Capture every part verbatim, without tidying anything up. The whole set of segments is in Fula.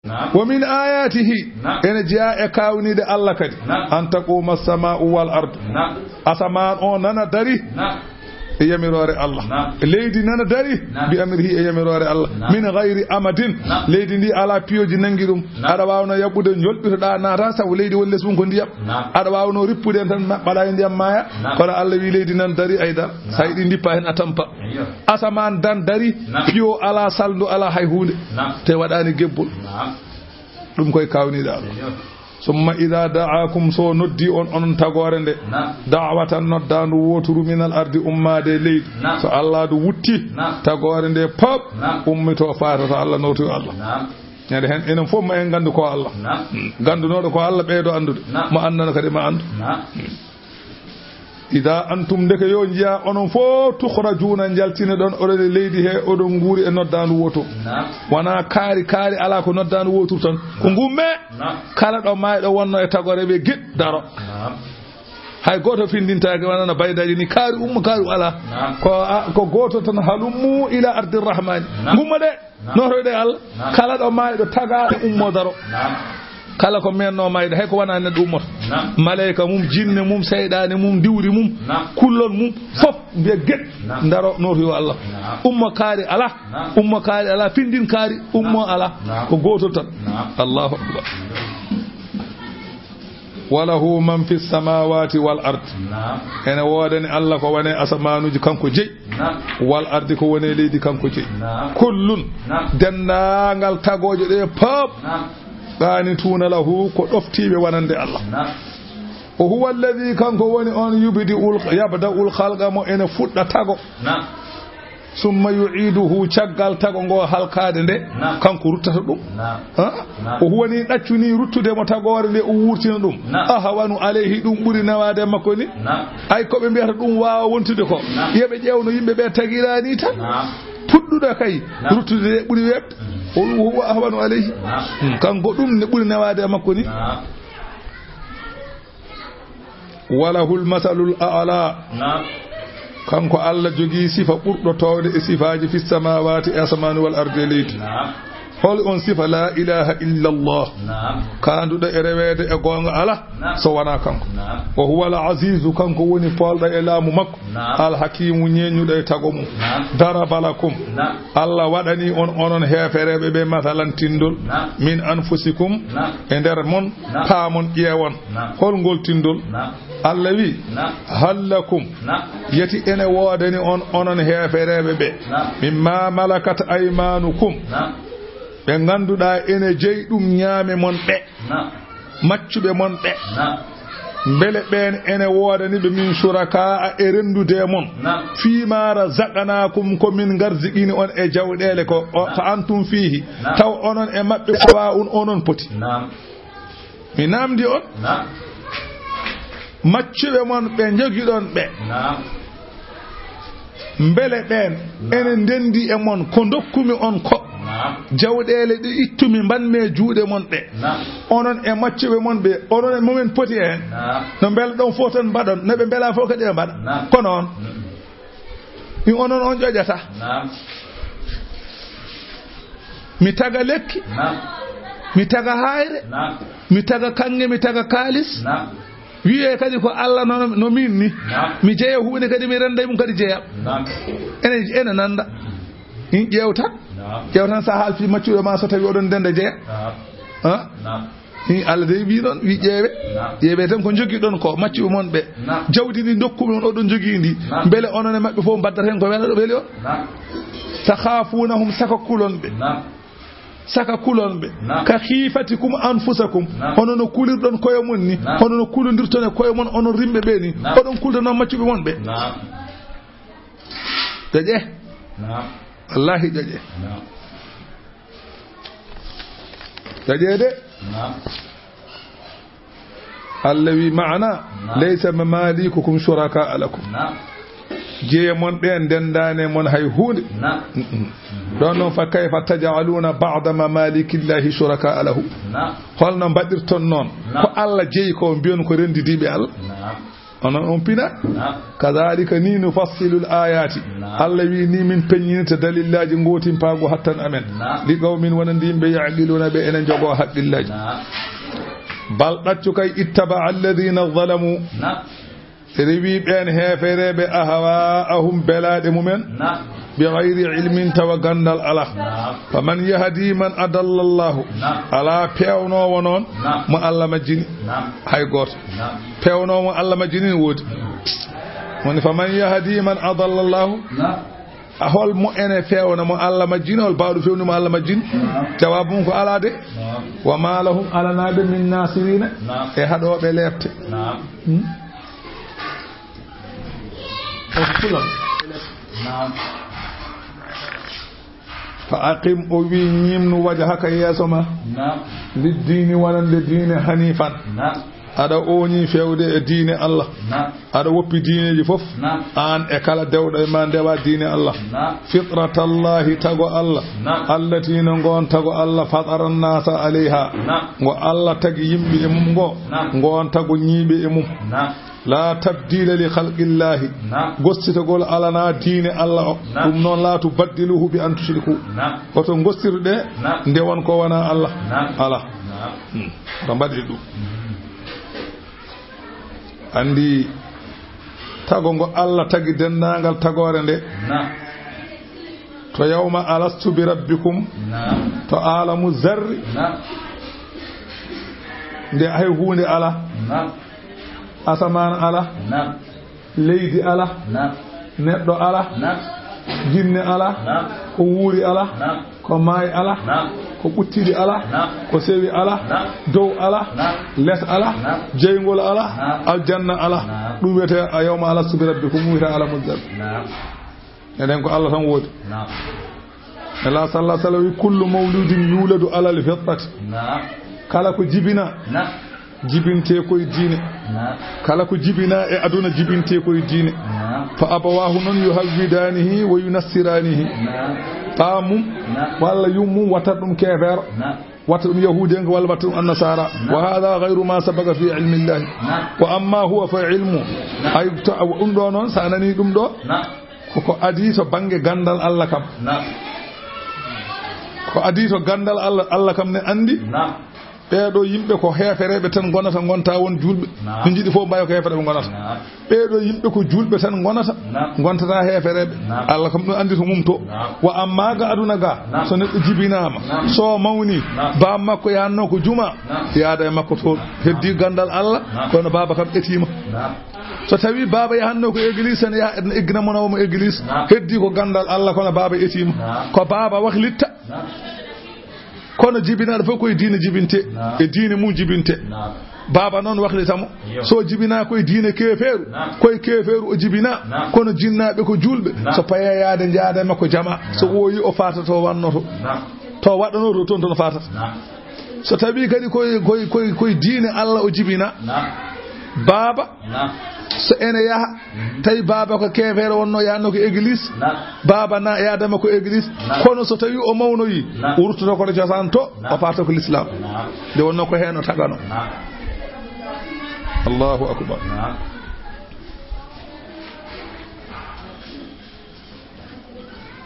Naam. Wa min ayatihi, naam, ene jeyaa e kaawniiɗe Allah kadi, naam, an taquma as-samaa'u wal ard, naam, asamaan o nana dari, naam, e yamiroore Allah. Naam. Leydi nana dari, naam, bi amrihi, e yamiroore Allah. Naam. Min ghayri amadin. Naam. Leydi ndi alaa piyooji nanngi ɗum. Naam. Aɗa waawnoo yaɓɓude, njolɓitoɗaa, naata, sabu leydi woni les mum ko ndiyam. Naam. Aɗa waawnoo rippude heen tan, ma-, ɓaɗa e ndiyam maaya. Naam. Kono Allah wi leydi nan dari, ay dara. Naam. So a yiɗi ndippa heen, a tampa. Iyo. Asamaan dan dari, naam, piyo alaa, salndu alaa, hay huunde. Naam. Te waɗaani gebbol. Naam. Ɗum koye kaawniiɗe Allah. Iyo. Summa ida da'akum, so noddi on, onon tagoore nde, naam, da'watan, noddaandu wooturu, minal ardi, ummaade e leydi. Naam. So Allah du wutti, naam, tagoore nde pop, naam, ummito faata to Allah, nootoyo Allah. Naam. Ñande heen, enen fof ma en nganndu ko Allah. Naam. Mm. Ganndunooɗo ko Allah, ɓeydo anndude. Naam. Mo anndano kadi ma anndu. Naam. Mm. Ida antum, ndeke yo njiya onon fof, tukhrajuuna, njaltine ɗon, oɗon e leydi he, oɗon nguuri e noddaandu wooto. Naam. Wona kaari, kaari alaa ko noddaandu wootoru tan. Ko, naam, ngumme. Naam. Kala ɗo maayɗo wonno e tagore ɓe giɗ daro. Naam. Hay gooto findintaake, wonana baydaaji ni, kaari umma, kaari alaa. Naam. Ko, a, ko gooto tan, halummu ila ardi rahmani. Naam. Ngummo de. Naam. Nootoyɗo e Allah. Naam. Kala ɗo maayɗo tagaa e ummo daro. Naam. Kala ko mennoo mayde, hay ko wonaa neɗɗo ummoto. Naam. Maleyka mum, jinne mum, seyɗaane mum, diwri mum, naam, kullon mum, naam, fof mbiya geɗ, naam, ndaro, nootoyo Allah. Naam. Ummo kaari alaa. Naam. Ummo kaari alaa, findin kaari, ummo, naam, alaa. Naam. Ko gootol tan. Naam. Allahu akbar. Wa lahu man fi samawati wal ard. Naam. Ene woodani Allah ko woni e asamaanuuji, kanko jeyi. Naam. Wal ardi, ko woni e leydi, kanko jeyi. Naam. Kullun. Naam. Denndaangal tagooje ɗe pop. Naam. Qaanituuna lahu, ko ɗoftiiɓe wonande Allah. Naam. Wa huwa alladhi, kanko woni on, yubdi'ul, yabda'ul khalqa, mo ene fuɗɗa tago. Naam. Summa yu'iduhu, caggal tago ngo halkaade nde, naam, kanko ruttata ɗum. Naam. Ha? Naam. O huwani ɗaccuni ruttude mo tagoore nde, o wurtina ɗum. Naam. Ahwanu alayhi, ɗum ɓuri newaade e makko ni. Naam. Ay ko ɓe mbiyata ɗum waawa wontude ko. Naam. Yo ɓe ƴeew no yimɓe ɓe tagira ni tan. Naam. Puɗɗuɗo kay, naam, ruttude nde ɓuri weeɓde. Mm. O huwa ahwanu alayhi. Naam. Hmm, kanko ɗum ne ɓuri newaade e makko ni. Naam. Walahul masalul a'la. Naam. Kanko Allah jogii sifa ɓurɗo toowde e sifaaji, fis samaawaati, e asamaani, wal ardi, e leydi. Naam. Hol on sifa? La ilaha illa Allah. Naam. Kaanduɗo e reweede e goonga alaa, naam, so wonaa kanko. Naam. Wa huwal azizu, kanko woni poolɗo e laamu makko. Naam. Al hakimu, ñeeñuɗo e tago mum. Naam. Daraba lakum. Naam. Allah waɗani on, onon heefereeɓe ɓe, masalan, tindol. Naam. Min anfusikum. Naam. E nder mon. Naam. Paamon, ƴeewon. Naam. Hol ngol tindol? Naam. Allah wi, naam, hal lakum. Naam. Yeti ene woodani on, onon heefereeɓe ɓe. Naam. Mimma malakat aymanukum. Naam. Ɓe ngannduɗaa ene jeyi ɗum ñaame mon ɓe. Naam. Maccuɓe mon ɓe. Naam. Mbele ɓeen ene woodani ɓe min shuraka'a e renndude e mon. Naam. Fima razaqnakum, ko min ngarziqini on e jawɗeele ko, o, naam, fa antum fihi. Naam. Taw onon e maɓɓe sawa'un, onon poti. Naam. Mi naamndi on. Naam. Maccuɓe mon ɓe njogiɗon ɓe. Naam. Mbele ɓeen, naam, ene ndenndi e mon ko ndokkumi on ko? Naam. Jawɗeele ɗe ittumi mbanmi e juuɗe mon ɗe. Naam. Onon e maccuɓe mon ɓe, onon e momin poti heen. Naam. No mbelɗon fof tan mbaɗon, no ɓe mbelaa fof kadi ɓe mbaɗa. Naam. Ko noon. Mm. Mi onon on ƴoƴata. Naam. Mi taga lekki. Naam. Mi taga haayre. Naam. Mi taga kaŋŋe, mi taga kaalis. Naam. Wiyee kadi ko Allah no, no min ni. Naam. Mi jeya huunde kadi, mi rennda mum kadi jeya. Naam. Ene, ene nannda. In ƴeewtan. Naam. Ƴeewtan so a haalfii maccuɗo ma, so tawi oɗon ndenda jeya. Naam. Ha? Naam. Hi, Allah dey wi noon, wi ƴeewe. Naam. Ƴeewe tan ko njogiɗon ko, maccuɓe mon ɓe. Naam. Jawdi ndi ndokkumi on, oɗon njogii ndi. Naam. Mbele onon e maɓɓe fof mbaddata heen ko wela-, weli on? Naam. Takhafunahum, saka kulon ɓe. Naam. Saka kulon ɓe. Naam. Ka khifatikum anfusakum. Naam. Hono no kulirɗon koye mon ni. Naam. Hono no kulondirton e koye mon, onon rimɓe ɓe ni. Naam. Oɗon kulda noon maccuɓe mon ɓe. Naam. Ƴoƴe. Naam. Wallahi ƴoƴe. Naam. Ƴoƴe de. Naam. Allah wi maana, naam, laysa mamalikukum shuraka'a lakum. Naam. Jeya mon ɗe ndendaani e mon hay huunde. Naam. Mm-mm. Ɗon noon, fa kayfa taj'aluna ba'da mamalikillahi shuraka'a lahu? Naam. Holno mbaɗirton noon, naam, ko Allah jeyi ko, mbiyon ko renndidiiɓe Allah? Naam. Onon on pina? Naam. Kadhalika ni nufassilu l-ayati. Naam. Allah wi ni min peññinirta dalillaaji ngootimpaagu hattan amen. Naam. Li qawmin wonande yimɓe ya'qiluna ɓe ene njogoo haqqillaaji. Naam. Bal ɗaccu kay ittaba alladhina zalamu. Naam. Rewi ɓeen heefereeɓe ahwaa'ahum belaaɗe mumen. Naam. Bi ghayri ilmin tawa ganndal alaa. Naam. Faman yahdi man adalla Allahu. Naam. Alaa peewnoowo noon Naam. mo Allah majjini. Naam. Hay gooto. Naam. Peewnoowo mo Allah majjini ne woodi. Woni faman yahdi man adalla Allahu. Naam. A hol mo ene feewna mo Allah majjini, hol baawɗo feewni mo Allah majjini? Naam. Jawaabu mum ko alaa de. Naam. Wa ma lahum alanaaɓe min nasirina Naam. e haɗooɓe leepte. Naam. Hmm? O ko fulan. Naam. Fa aqim, o wi, ñimnu wajhaka, yeeso ma. Naam. Liddiini, wonande diine, hanifan. Naam. Aɗa ooñi feewde e diine Allah. Naam. Aɗa woppi diineeji fof. Naam. Aan e kala dewɗo e ma ndewa diine Allah. Naam. Fitratallahi, tago Allah. Naam. Allati, no ngoon tago Allah, fatara nnasa alayha. Naam. Ngo Allah tagi yimɓe e mum ngo. Naam. Ngoon tago ñiiɓe e mum. Naam. La tabdila li khalqillahi. Naam. Gostitagol alana diine Allah o. Naam. Ɗum noon, la tubaddiluhu bi an tushriku. Naam. Oto gostiru ɗe Naam. nde won ko wona Allah. Naam. Ala. Naam. Hmm. Oto mbaɗi ɗum. Hmm. Anndi tago ngo Allah tagi denndaangal tagoore nde. Naam. To yawma alastu bi rabbikum. Naam. To aalamu zarri. Naam. Nde hay huunde ala. Naam. Asamaan ala. Naam. Leydi ala. Naam. Neɗɗo ala. Naam. Jinne ala. Naam. Ko wuuri ala. Naam. Ko maayi ala. Naam. Ko ɓuttiɗi ala. Naam. Ko sewi ala. Naam. Dow ala. Naam. Les ala. Naam. Jeyngol ala. Naam. Aljanna ala. Naam. Ɗum wiyetee a yawma alastu bi rabbikum, wiyetee alamul zarri. Naam. Eɗen ko Allah tan woodi. Naam. Nela sallallahu alaihi wasallam wi, "Kullu mawludin yuladu alal fitrati." Naam. Kala ko jibina, Naam. jibinte koye diine. Naam. Kala ko jibina e aduna, jibinte koye diine. Naam. Fa abawahu, noon yuhawwidanihi wa yunassiranihi. Naam. Ɓaa mum Naam. walla yummum watta ɗum keefeero. Naam. Watta ɗum yahuudiyanke walla watta ɗum annasara. Naam. Wa hadha ghayru ma sabaqa fi ilmillahi. Naam. Wa amma huwa, fa ilmu. Naam. Ay, to, ɗum ɗo noon, sa nani ɗum ɗo, Naam. ko, ko adii to bannge ganndal Allah kam. Naam. Ko adii to ganndal Allah, Allah kam ne anndi. Naam. Ɓee ɗo yimɓe ko heefereeɓe tan ngonata, ngonta won juulɓe. Naam. Ɓe njiɗi fof mbayo ko heefereeɓe ngonata. Naam. Ɓee ɗo yimɓe ko juulɓe tan ngonata, Naam. ngontata heefereeɓe. Naam. Allah kam ɗum anndi to mum to. Naam. Wa amma ga aduna ga, Naam. so neɗɗo jibinaama, Naam. so mawni, Naam. baaba makko yahanno ko juma, Naam. yaada e makko toon. Heddi ganndal Allah, Naam. kono baaba kam etiima. Naam. So tawi baaba yahanno ko église, tan yaha eggina mo nawa mo église. Naam. Heddi ko ganndal Allah, kono baaba etiima. Naam. Ko baaba waklitta. Naam. Kono jibinaaɗo fof koye diine jibinte, Naam. e diine mum jibinte. Naam. Baaba noon waklita mo. Iyo. So jibinaa koye diine keefeeru, Naam. koye keefeeru o jibinaa. Naam. Kono jinnaaɓe ko juulɓe. Naam. So payee yaade njaada e makko jama. So Naam. ɓooyi o faata to wannoto. Naam. To waɗanoto toon, toon o faatata. Naam. So tawi kadi koye, koye, koye, koye diine Allah o jibinaa. Naam. Baaba Naam. So ene yaha, Mhm. tawi baaba ko keefeero wonno, yahanno ko église. Naam. Baaba na yaadama ko église. Naam. Kono so tawi o mawnoyi, Naam. o ruttoto ko to cosaan to, Naam. o faata ko l'islam. Naam. Nde wonno ko heen o tagano. Naam. Allahu akbar. Naam.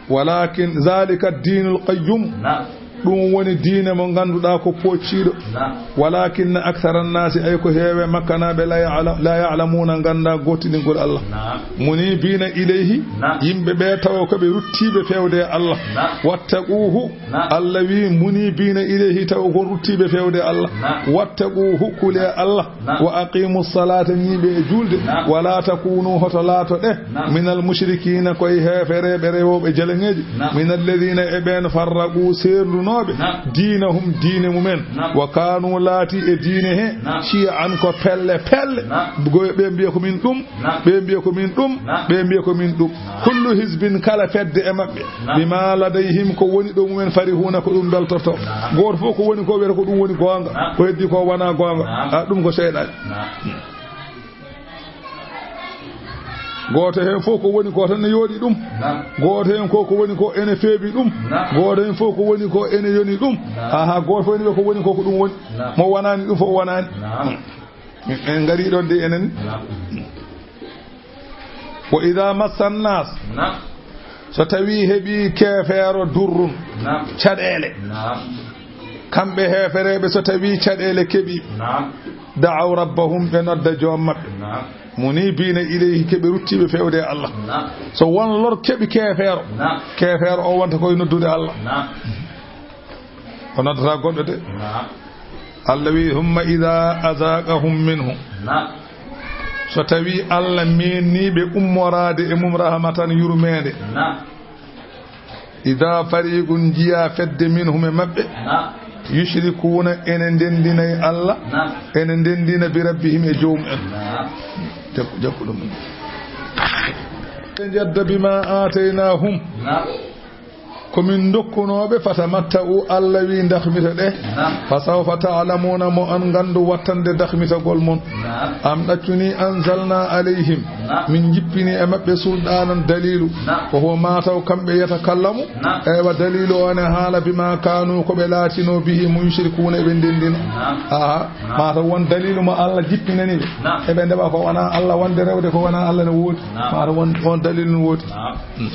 Walakin zalika dinul qayyum. Naam. Ɗum woni diine mo ngannduɗaa ko poocciiɗo. Naam. Walakin akthara nnasi, ay ko heewe makkanaaɓe, la ya'la-, la ya'lamuna, ngannda goottiningol Allah. Naam. Munibiina ilayhi, Naam. yimɓe ɓe tawa ko ɓe ruttiiɓe feewde e Allah. Naam. Wattaquuhu, Naam. Allah wi munibiina ilayhi, tawa ko ruttiiɓe feewde e Allah. Naam. Wattaquuhu, kule Allah. Naam. Wa aqimu salata, ñiiɓe e juulde. Naam. Wala takunu, hoto laato ɗe. Naam. Minal mushrikiina, koye heefereeɓe rewooɓe jaleŋeeji. Naam. Minal ladiina, e ɓeen, farraqu, seernunooɓe. Naam. Diinahum, diine mumen. Naam. Wa kaanu, laati e diine he. Naam. Shi'an, ko pelle pelle. Naam. Goye ɓe mbiya ko min ɗum. Naam. Ɓe mbiya ko min ɗum. Naam. Ɓe mbiya ko min ɗum. Naam. Kullu hizbin, kala fedde e maɓɓe. Naam. Bima ladayhim, ko woni ɗo mumen, farihuuna, ko ɗum beltorto. Naam. Gooto fof ko woni ko wiyata ko ɗum woni goonga. Naam. Ko heddi ko wona goonga. Naam. A, ɗum ko seyɗaani. Naam. Gooto heen fof ko woni ko tan ne yooɗi ɗum. Naam. Gooto heen ko, ko woni ko ene feebi ɗum. Naam. Gooto heen fof ko woni ko ene yoni ɗum. Naam. Aha, gooto fof ene wiya ko woni ko, ko ɗum woni. Naam. Mo wonaani ɗum fof wonaani. Naam. En, en ngarii ɗoon de enen. Naam. Wa idha massa an-nas, naam, so tawi heɓi keefeero durrun, naam, caɗeele, naam, kamɓe heefereɓe, so tawi caɗeele keɓi, naam, da'aw rabbahum, ɓe nodda joom maɓɓe, naam, munibina ilayhi, keɓe ruttiɓe fewde e Allah. Naam. So won lor keɓi keefeero, naam, keefeero o wonta koye noddude Allah. Naam. O noddata goɗɗo de. Naam. Allah wi, "Humma idha azaqahum minhu." Naam. So tawi Allah menni ɓe ummoraade e mum rahmatan, yurmeende. Naam. Idha fariqun, njiya fedde, minhum, e maɓɓe. Naam. Yushrikuna, ene ndendina e Allah. Naam. Ene ndendina bi rabbihim, e joomum en. Naam. Jakku, jakku ɗum. Ɓe njedda bima ataynahum. Naam. Ko min dokkunooɓe, fatamatta'u, Allah wi, dakhmita ɗe. Naam. Fa sawfa ta'lamuna, mo on nganndu wattande dakhmitagol mon. Naam. Am ɗaccuni anzalna alayhim, naam, min jippini e maɓɓe sulɗaanan, daliilu. Naam. Ko huwa ma taw kamɓe yatakallamu. Naam. Ewa daliilu o ne haala bima kanu, ko ɓe laatino, bihi, mo yushrikuna, eɓe ndenndina. Naam. Aha. Naam. Ma taw won daliilu mo Allah jippinani ɓe. Naam. Eɓe ndeɓa ko wona Allah, wonde rewde ko wona Allah ne woodi. Naam. Ma taw won, won daliilu ne woodi. Naam. Hmm.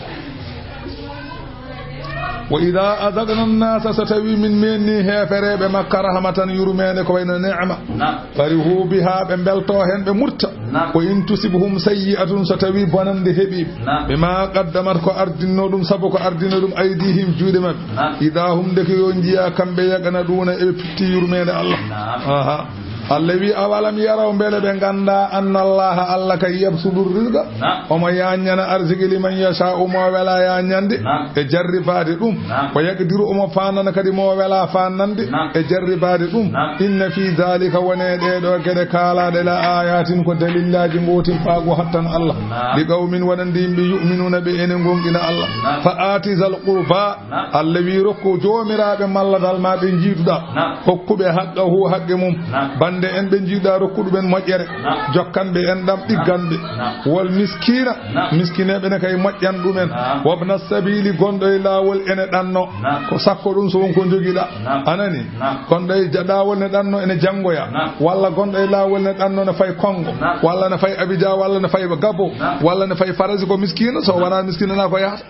Wa idha azaqna an-nasa, so tawi min menni heefereɓe Makka rahmatan, yurmeende, ko wayno ni'ma. Naam. Farihu biha, ɓe mbelto hen, ɓe mutta. Naam. Wa in tusibhum sayyi'atun, so tawi bonande heɓi. Naam. Bima qaddamat, ko ardinno ɗum, sabu ko ardinno ɗum, aydihim, juuɗe maɓɓe. Naam. Idha hum, ndeke yo njiya kamɓe, yaqnaduna, eɓe pitti yurmeende Allah. Naam. Aha. Allah wi, "Awalam yaraw, mbele ɓe ngannda, anna Allaha, Allah kay, yabsutu rizqa, naam, omo yaññana arsiki, liman yasha'u, mo wela yaññande, naam, e jarribaade ɗum, naam, wa yaqdiru, omo faandana kadi mo wela faandande, naam, e jarribaade ɗum, naam, inna fi dhalika, wone ɗee ɗoo geɗe kaalaaɗe, la ayatin, ko dalillaaji ngootin faago hattan Allah, naam, li qawmin, wonande yimɓe, yu'minuna, ɓe ene ngonɗina Allah, naam, fa ati zal qurba." Naam. Allah wi, "Rokku joomiraaɓe malladal ma ɓe njiiduɗaa. Naam. Hokku ɓe haqqahu, haqqe mum. Naam. Bannde en ɓe njiiduɗaa, rokku ɗumen moƴƴere. Naam. Jokkan ɓe enɗam, ɗiggan ɓe. Naam. Wal miskina, naam, miskineeɓe ne kay moƴƴan ɗumen. Naam. Wabna sabili, gonɗo e laawol ene ɗanno." Naam. Ko sakko ɗum so won ko njogiɗaa. Naam. Anani? Naam. Gonɗo e ja-, laawol ne ɗanno ene janngoya. Naam. Walla gonɗo e laawol ne ɗanno ne fay Kongo. Naam. Walla ne fay Abidjan, walla ne fay Gabo. Naam. Walla ne fay Farasi, ko miskino, so wonaa miskino na ko yahata.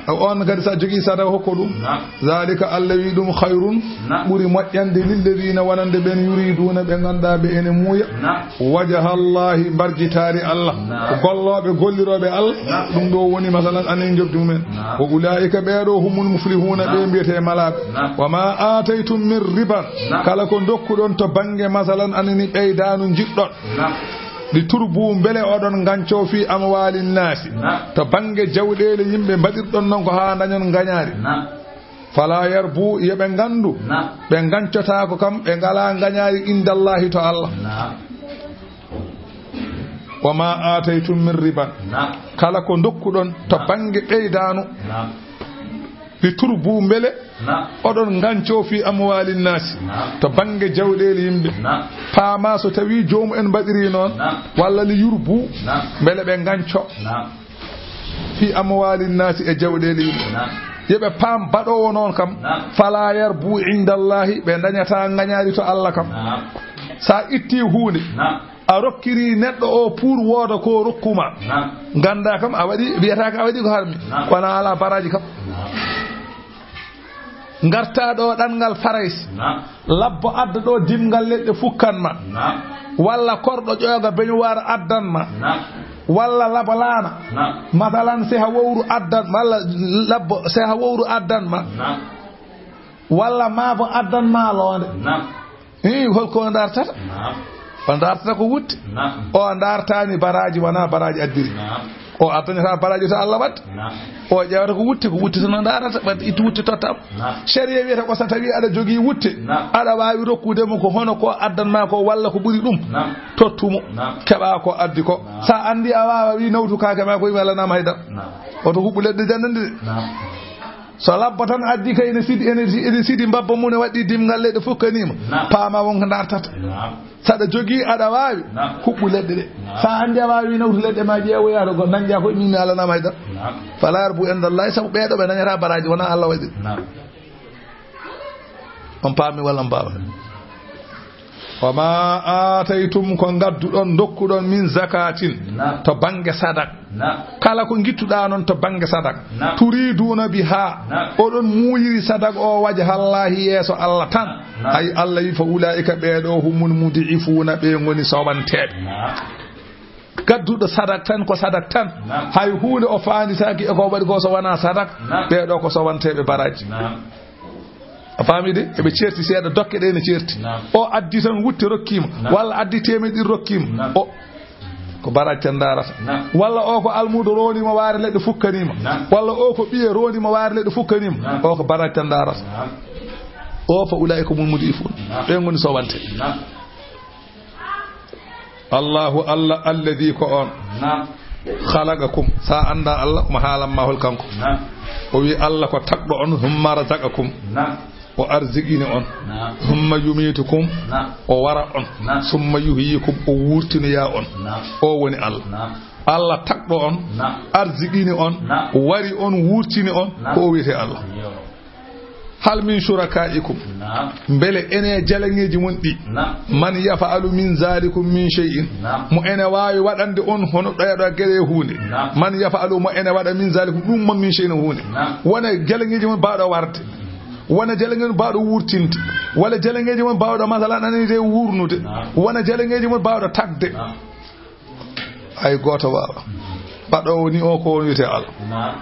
Naam. On kadi, so a jogii sadaka, hokko ɗum. Naam. Zalika, Allah wi ɗum, khayrun, naam, ɓuri moƴƴande, lilladina, wonande ɓen, yuriduna, ɓe ngannduɗaa ɓe ene muuya. Naam. Wajha Allahi, mbarjitaari Allah. Naam. Ko gollooɓe, gollirooɓe Allah. Naam. Ɗum ɗo woni, masalan, anen njoɓdi mumen. Naam. Wa ulaika, ɓee ɗo, humul muflihuna, ɓe mbiyetee malaaɓe. Naam. Wa ma ataytum min riban, naam, kala ko ndokkuɗon to bannge, masalan, anani ɓeydaanu njiɗɗon. Naam. Li turbu, mbele oɗon ngancoo, fi amwali nnasi. Naam. To bannge jawɗeele yimɓe, mbaɗirɗon noon ko haa ndañon ngañaari. Naam. Fala yarbu, yo ɓe nganndu. Naam. Ɓe ngancotaako kam, ɓe ngalaa ngañaari indallahi to Allah. Naam. Wa ma ataytum min riban. Naam. Kala ko ndokkuɗon to, naam, bannge ɓeydaanu. Naam. Li turbu, mbele, naam, oɗon ngancoo, fi amwali nnasi, naam, to bannge jawɗeele yimɓe. Naam. Paama so tawi joomu en mbaɗiri noon, naam, walla li yurbu, naam, mbele ɓe ngancoo, naam, fi amwali nnasi, e jawɗeele yimɓe. Naam. Yo ɓe paam baɗoowo noon kam, naam, fala yarbu indallahi, ɓe ndañataa ngañaari to Allah kam. Naam. Sa itti huunde, naam, a rokkiri neɗɗo o pour wooda ko rokkuma. Naam. Ngannda kam a waɗi, wiyata ka a waɗi ko harmi. Naam. Kono alaa baraaji kam. Naam. Ngarta ɗo ɗanngal Farayse. Naam. Labbo adda ɗo dimngal leɗɗe fukkan ma. Naam. Walla korɗo ƴooga beñuwaar addan ma. Naam. Walla labo laana. Naam. Masalan, seha wowru addan, walla labbo seha wowru addan ma. Naam. Walla maabo addan ma loonde. Naam. Ii, holko o dartata? Naam. O dartata ko wutte. Naam. O dartani baraaji, wona baraaji addiri. Naam. O addanata baraaji to Allah wadde. Naam. O ƴeewata ko wutte, ko wutte tan o darata, wadde ittu wutte totta am. Naam. Sharia wiyata ko so tawi aɗa jogii wutte, naam, aɗa waawi rokkude mo ko hono ko addan ma ko walla ko ɓuri ɗum. Naam. Tottu mo. Naam. Keɓa ko addi ko. Naam. Sa andi a waawa wi nawtu kaake ma ko wi mi alanama haydara. Naam. Oto huɓɓu leɗɗe jannande de. Naam. So labbo tan addi kay ene sidi, ene si-, ene sidi mbabba mum ne waɗɗi dimngal leɗɗe fof kanima. Naam. Paama won ko dartata. Naam. Saɗa jogii aɗa waawi, naam, huɓɓu leɗɗe ɗe. Naam. Sa andi a waawi nawtu leɗɗe ma ƴeewoya to go-, dañƴa ko min mi alanama haydara. Naam. Fala yarbu indallahi, sabu ɓeeɗo ɓe dañata baraaji wona Allah waɗi. Naam. On paami walla on paama? Wa ma ataytum, ko ngadduɗon, dokkuɗon, min zakatin, naam, to bannge sadak. Naam. Kala ko ngittuɗaa noon to bannge sadak. Naam. Turiiduuna bihaa. Naam. Oɗon muuyiri sadak o wajhallaahi yeeso Allah tan. Naam. Hay Allah wi fa ulaa'ika ɓeeɗo humul mudi'ifuuna ɓe ngoni soɓanteeɓe. Naam. Gadduɗo sadak tan ko sadak tan. Naam. Hay huunde o faanditaaki e ko waɗi ko so wonaa sadak. Naam. Ɓeeɗo ko soɓanteeɓe baraaji. Naam. A faami de? Eɓe ceerti seeɗa, dokke ɗe ne ceerti. Naam. O addi tan wutte rokkiima. Naam. Walla addi teemedde ɗiɗi rokkiima. Naam. O ko baraaji tan ndaarata. Naam. Walla o ko almuudo roondiima waare leɗɗe fukkaniima. Naam. Walla o ko ɓiye roondiima waare leɗɗe fukkaniima. Naam. O ko baraaji tan ndaarata. Naam. O fa ulaa'ika humul mudi'ifuun. Naam. Ɓe ngoni soɓanteeɓe. Naam. Allahu Allah, alladhi ko on. Naam. Khalaqakum, sa annda Allah, omo haalan ma hol kanko. Naam. O wi Allah ko tagɗo on, thumma razaqakum. Naam. O arziqini on. Naam. Thumma yumitukum. Naam. O wara on. Naam. Thumma yuhyikum, o wurtinoya on. Naam. O woni Allah. Naam. Allah tagɗo on, naam, arziqini on, naam, wari on, wurtini on, naam, ko o wiyete Allah. Yo. Hal min shurakaikum. Naam. Mbele ene jalaŋeeji mon ɗi. Naam. Man yaf'alu min zalikum min shay'in. Naam. Mo ene waawi waɗande on hono ɗoya ɗo geɗe e huunde. Naam. Man yaf'alu, mo ene waɗa min zalikum ɗum mon min shay'in huunde. Naam. Wona jalaŋeeji mon baawɗo warde. Wona jalaŋeeji mon baawɗo wurtinde. Walla jalaŋeeji mon baawɗo masalan anani de wurnude. Naam. Wona jalaŋeeji mon baawɗo tagde. Naam. Hay gooto waawa. Baɗɗoowo ni o ko woni wiyetee Allah. Naam.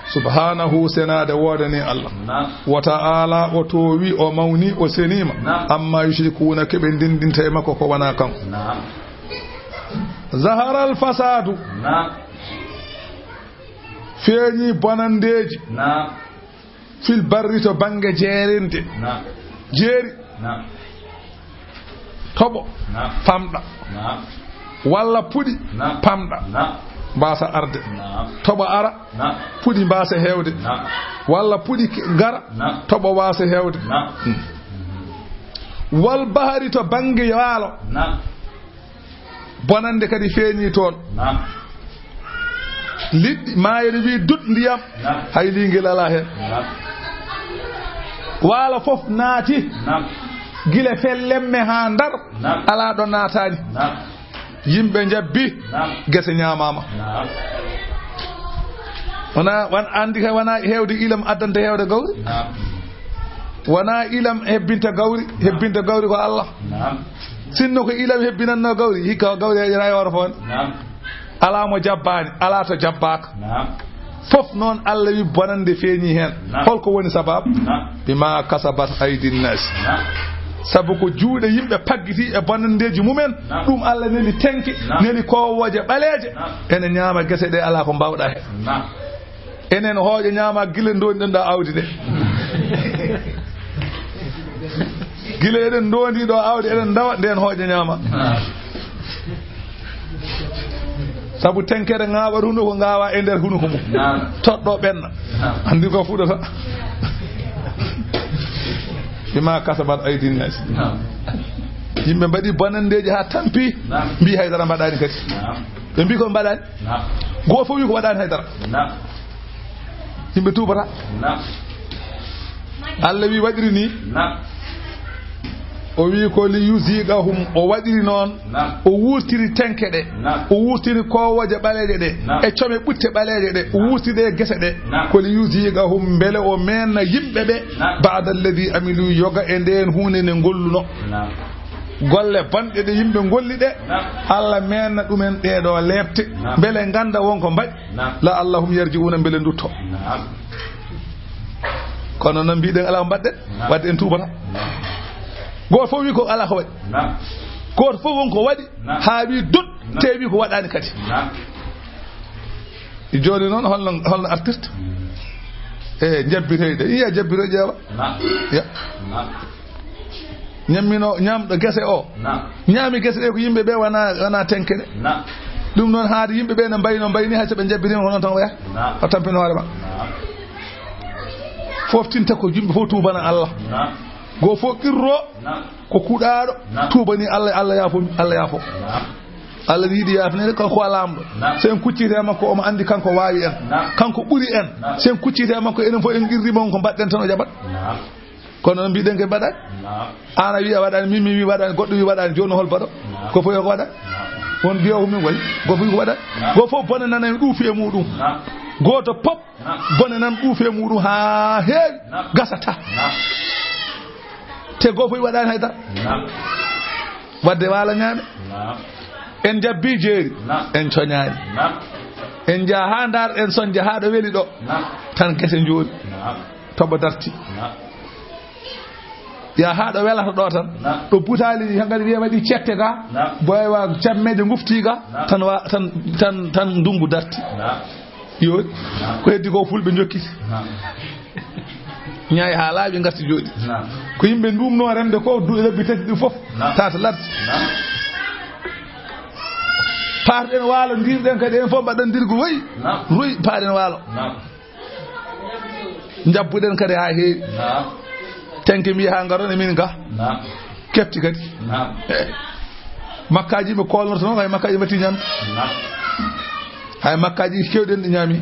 Subhaanahu, senaade woodani Allah. Naam. Wa ta'ala, o toowi, o mawni, o seniima. Naam. Amma yushrikuuna, ko ɓe ndendinta e makko ko wonaa kanko. Naam. Zaharal fasaadu. Naam. Feeñi bonanndeeji. Naam. Fil barri, to bannge jeerinde. Naam. Jeeri. Naam. Toɓo. Naam. Pamɗa. Naam. Walla puɗi. Naam. Pamɗa. Naam. Mbaasa arde. Naam. Toɓo ara. Naam. Puɗi mbaasa heewde. Naam. Walla puɗi ke-, ngara. Naam. Toɓo waasa heewde. Naam. Hmm. Wal bahari, to bannge waalo. Naam. Bonannde kadi feeñi toon. Naam. Liɗɗi, maayo ne wiyi dut ndiyam. Naam. Hay liingel alaa heen. Naam. Waalo fof naati. Naam. Gila Fellemme haa Ndar. Naam. Alaa ɗo naataani. Naam. Yimɓe njabbi. Naam. Gese ñaamaama. Naam. Wona, wan-, anndi kay wona heewde ilam addanta heewde gawri. Naam. Wona ilam hebbinta gawri, hebbinta gawri ko Allah. Naam. Sinno ko ilam hebbinanno gawri, hikka gawri heƴata e hoore fof. Naam. Alaa mo jabbaani, alaa to jabbaaka. Naam. Fof noon Allah wi bonannde feeñi heen. Naam. Holko woni sababu? Naam. Bima kasabat aydin nas. Naam. Sabu ko juuɗe yimɓe paggiti e bonanndeeji mumen. Naam. Ɗum Allah neli tenke, naam, neli koowooje ɓaleeje. Naam. Ene ñaama gese ɗe, alaa ko mbaawɗa heen. Naam. Enen hooƴe ñaama gila ndonɗen ɗo awdi de. Gila eɗen ndondi ɗo awdi, eɗen ndawa, nden hooƴe ñaama. Naam. Sabu tenkere ŋaaɓat hunuko, ngaawa e nder hunuko mum. Naam. Toɗɗo ɓenna. Naam. Anndi ko fuɗata. Bima kasabat aydin nas. Naam. Yimɓe mbaɗi bonanndeeji haa tampi. Naam. Mbi haydara mbaɗaani kadi. Naam. Ɓe mbi ko mbaɗaani. Naam. Goo fof wi ko waɗaani haydara. Naam. Yimɓe tuubata. Naam. Allah wi waɗiri ni. Naam. O wi ko li yuziqahum, o waɗiri noon. Naam. O wurtiri tenke ɗe. Naam. O wurtiri koowooje ɓaleeje ɗe. Naam. E come ɓutte ɓaleeje ɗe. O wurtiri ɗe e gese ɗe. Naam. Ko li yuziqahum, mbele o meenna yimɓe ɓe. Naam. Ba'da alladhi amilu, yoga e ndeen huunde nde ngolluno. Naam. Golle bonɗe ɗe yimɓe ngolli ɗe, naam, Allah meenna ɗumen ɗee ɗoo leepte, naam, mbele ngannda won ko mbaɗi, naam, la'allahum yarji'uuna, mbele ndutto. Naam. Kono noon mbiɗen alaa ko mbaɗɗen, naam, wadde en tuubata. Naam. Gooto fof wi ko alaa ko waɗi. Naam. Gooto fof won ko waɗi, naam, haa wi dut, naam, tewi ko waɗaani kadi. Naam. Jooni noon holno, holno artirta? Mm. E jabbitoyde, iya jabbito ƴeewa. Naam. Ya. Naam. Ñammino ñaamɗo gese o. Naam. Ñaami gese ɗe ko yimɓe ɓe wona, wona tenke ɗe. Naam. Ɗum noon haade yimɓe ɓe no mbayno mbayni hay so ɓe jabbitiima ko noon tan o yaha. Naam. O tampina hoore ma. Naam. Fof tinta ko yimɓe fof tuubana Allah. Naam. Goo fof qirro. Naam. Ko kuɗaaɗo, naam, tuubani Allah, Allah yaafo, Allah yaafo. Naam. Allah ne yiɗi yaafneede, kanko ko laamɗo. Naam. So en kucciti e makko, omo anndi kanko waawi en. Naam. Kanko ɓuri en. Naam. So en kucciti e makko, enen fof en qirrima on ko mbaɗɗen tan o jaɓat. Naam. Kono noon mbiɗen ko mbaɗaani. Naam. Aan a wi a waɗaani, min mi wi waɗaani, goɗɗo wi waɗaani, jooni hol baɗo? Naam. Ko fof yo ko waɗa? Naam. On mbiya ko min waɗi, go fof ko waɗa. Go fof bone nana e ɗuufi e muɗum. Gooto pop bone nan ɗuufi e muɗum haa heewi, gasata. Te go fof waɗaani hay dara. Wadde waala ñaame. En jabbi jeeri, en coñaani. En njaha haa Ndar, en soñja haa ɗo weli ɗo. Tan gese njoori. Toɓo darti. Ya haa ɗo welata ɗo tan. Ɗo butaali ɗi, hankadi wiya waɗi cette ga. Boy wa cammeeje ngufti ga. Tan wa, tan, tan, tan ndungu darti. Yo, ko heddi ko fulɓe njokkiti. Ñaay haa laaɓi ngarti jooɗi. Ko yimɓe ndumno remde ko, duɗe lebbi tati ɗi fof. Tata larti. Parɗen waalo, ndirɗen kadi en fof mbaɗɗen ndirgu roy. Roy, paaɗen waalo. Njabbuɗen kadi haa heewi. Tenke mbiya haa ngaron e min ga. Kefti kadi. Eh. Makkaaji ɓe koolnorto noon, hay makkaaji mbaɗti ñamde. Hay makkaaji kewɗen ɗi ñaami.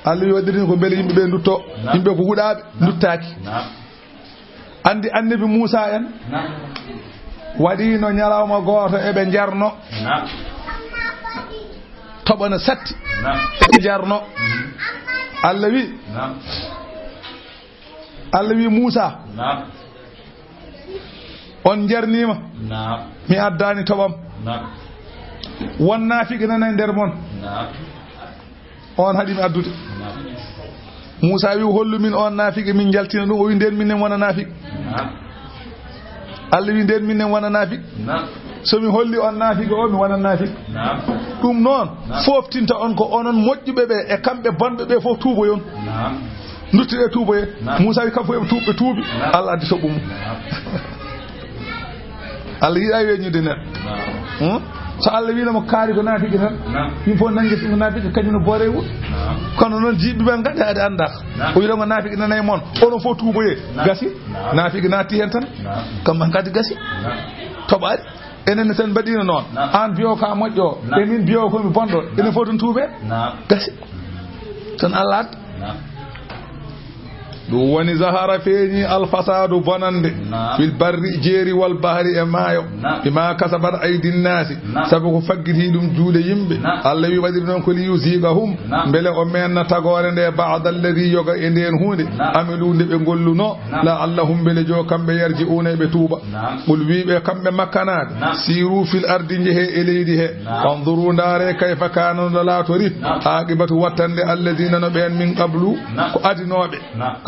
Allah wi waɗirini ko mbele yimɓe ɓe ndutto. Yimɓe ko huɗaaɓe, nduttaaki. Anndi annabi Muusa en? Waɗiino ñalawma gooto eɓe njarno. Toɓo no satti. Eɓe njarno. Allah wi. Allah wi Muusa. On njarniima. Mi addaani toɓam. Won naafiqi nana e nder mon. On haɗi mi addude. Muusa wi, "Hollu min on naafiqi, min njaltina ɗum." O wi, "Nden minen wona naafiqi." Allah wi, "Nden minen wona naafiqi." So mi holli on naafiqi o, mi wona naafiqi. Ɗum noon, fooftinta on ko onon moƴƴuɓe ɓe e kamɓe bonɓe ɓe fof tuuboyon. Nduttiɗe tuuboye. Muusa wi, "Kamɓe fof eɓe tuuɓi, ɓe tuuɓi." Allah addi toɓɓu mum. Allah yiɗa weññude neɗɗo. Hmm? So Allah wiino mo kaari ko naafiqi tan, yimɓe fof nangi ɗum naafiqi, kañum no boore wuro. Kono noon jiiɓi ɓe ngati haade annda. O wiɗo ngo naafiqi nana e mon. Onon fof tuuboye. Gasi. Naafiqi naatti heen tan. Kam ngati gasi. Toɓaari. Enen ne sen mbaɗiino noon. Aan biyo ka moƴƴo. E min biyo ko mi bonɗo. Enen fof tan tuube. Gasi. Tan Allah adda. Ɗum woni zahara feeñi alfasaadu bonande. Fil barri jeeri wal bahri e maayo. Bima kasabat aydin naasi. Sabu ko faggiti ɗum juuɗe yimɓe. Allah wi waɗiri noon ko li yuziqahum. Mbele o meenna tagoore nde ba'da alladhi yoga e ndeen huunde. Amilu nde ɓe ngolluno. La'allahum mbele jo kamɓe yarji'una ɓe tuuba. Qul wiiɓe kamɓe makkanaaɓe. Siiru fil ardi njehe e leydi he. Fanzuru ndaare kayfa kaana no laatori. Aqibatu wattande alladhina no ɓeen min qablu. Ko adinooɓe.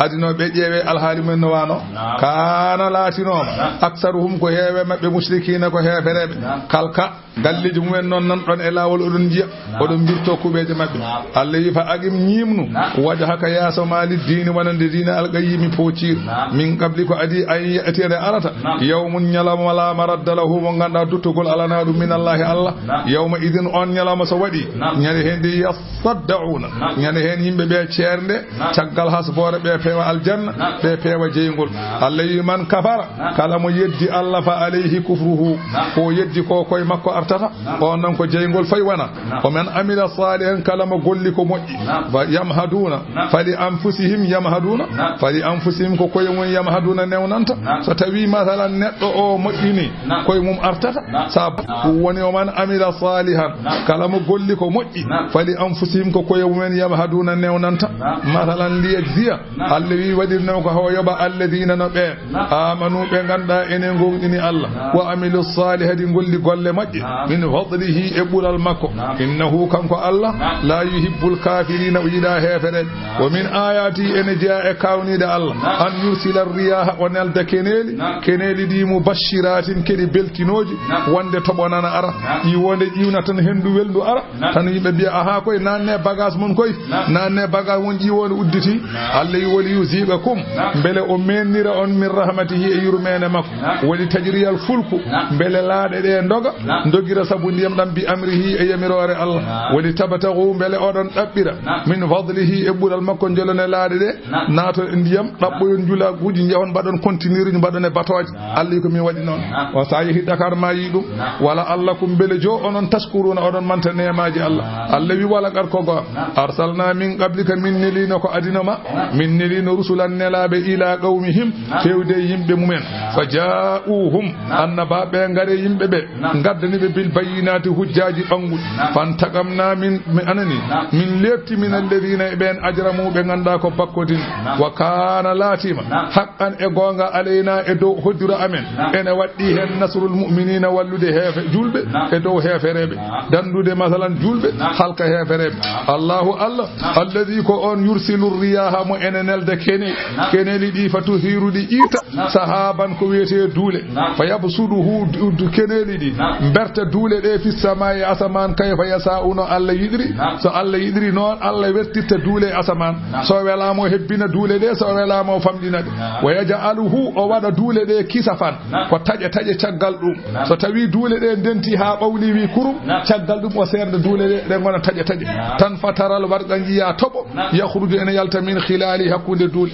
Adinooɓe ƴeewe alhaali mumen no waano. Kaana laatinooma. Aksaruhum ko heewe maɓɓe mushrikiina ko heefereɓe. Kalka. Galleeji mumen noon nan ɗon e laawol oɗon njiya. Oɗon mbirto kuɓeeje maɓɓe. Allah wi fa aqim ñiimnu. Wajhaka yeeso ma liddiini wonande diina alqayyimi pootiiru. Min qabli ko adi an ya'tiya nde arata. Yawmun ñalawma la maradda lahu mo ngannduɗaa duttugol alanaa ɗum min Allahi Allah. Yawma idin on ñalawma so waɗi. Ñande heen nde yasaddauna. Ñande heen yimɓe ɓe ceernde. Caggal hasboore ɓe peewa aljanna. Ɓe peewa jeyngol. Allah wi man kafara. Kala mo yeddi Allah fa alayhi kufruhu. Ko yeddi ko koye makko artata. On noon ko jeyngol fay wona. O men amila salihan kala mo golli ko moƴƴi. Fa yamhaduna. Fali anfusihim yamhaduna. Fali anfusihim ko koye mum yamhaduna newnanta. So tawi masalan neɗɗo o moƴƴini koye mum artata. Sa ɗum woni o man amila salihan kala mo golli ko moƴƴi. Fali anfusihim ko koye mumen yamhaduna newnanta. Masalan liyajziya. Allah wi waɗirno ko hawa yoɓa alladina no ɓeen. Amanu ɓe ngannduɗaa enen ngowɗini Allah. Wa amilu salihati ngolli golle moƴƴe. Min fadlihi e ɓural makko. Innahu kanko Allah. La yuhibbul kafirina o yiɗa heefereɓe. Wa min ayati ene jeya e kawniɗe Allah. An yursila riyaha o nelda keneeli. Keneeli ɗi mubashiratin keɗi beltinooji. Wonde toɓo nana ara. Ƴiwonde ƴiwna tan hendu welndu ara. Tan yimɓe mbiya, "Aha, koye nanne bagage mum koye, nanne bagage mum ƴiwonde udditi." Allah wi, "Wali yuziqakum." Mbele o mennira on min rahmatihi e yurmeende makko. Wali tajriyal fulku. Mbele laaɗe ɗe ndoga, ndogira sabu ndiyam ɗam bi amrihi e yamiroore Allah. Wali tabtagu mbele oɗon ɗaɓɓira min fadlihi e ɓural makko jolone laaɗe ɗe. Naato e ndiyam, ɗaɓɓoyon njulaguuji, njehon mbaɗon continuer uji, mbaɗon e batooje. Allah wi ko min waɗi noon. O sa yehi Dakar ma yi ɗum. Wala Allah kum mbele jo onon tashkuruna oɗon manta neemaji Allah. Allah wi wala gar ko go. Arsalna min qablika min nelino ko adino ma. Min nelino rusulan nelaɓe ila qawmihim fewde yimɓe mumen. فجاءوهم, annabaaɓe ɓe ngari yimɓe ɓe, ngaddani ɓe بالبينات, hujjaaji ɓannguɗi. فانتقمنا من, mi anani, min leepti من الذين, e ɓeen, أجرموا, ɓe nganndu-ɗaa ko bakkotini. وكان, laatiima, حقا, e goonga, علينا, e dow hoddiro amen, ene waɗɗii heen, نصر المؤمنين, wallude heefe, juulɓe, e dow heefereeɓe, danndude, masalan, juulɓe, halka heefereeɓe. الله, Allah, الذي, ko oon, يرسل الرياح, mo ene nelda kene-, keneeli ɗi, فتثير, ɗi iirta, سحابا, ko wiyetee duule, فيبسطه, du-, du-, keneeli ɗi, mberta duule ɗe, في السماء, asamaan, كيف يشاء, no Allah yiɗiri. So Allah yiɗiri noon, Allah wertirta duule e asamaan. So welaama o hebbina duule ɗe, so welaama o famɗina ɗe. ويجعله, o waɗa duule ɗe, كسفا, ko taƴe taƴe caggal ɗum. So tawi duule ɗe ndenti haa ɓawli wi kurum, caggal ɗum o seernda duule ɗe, ɗe ngona taƴe taƴe. Tan فترى الودق, njiya toɓo, يخرج, ene yalta, من خلاله, hakkunde duule.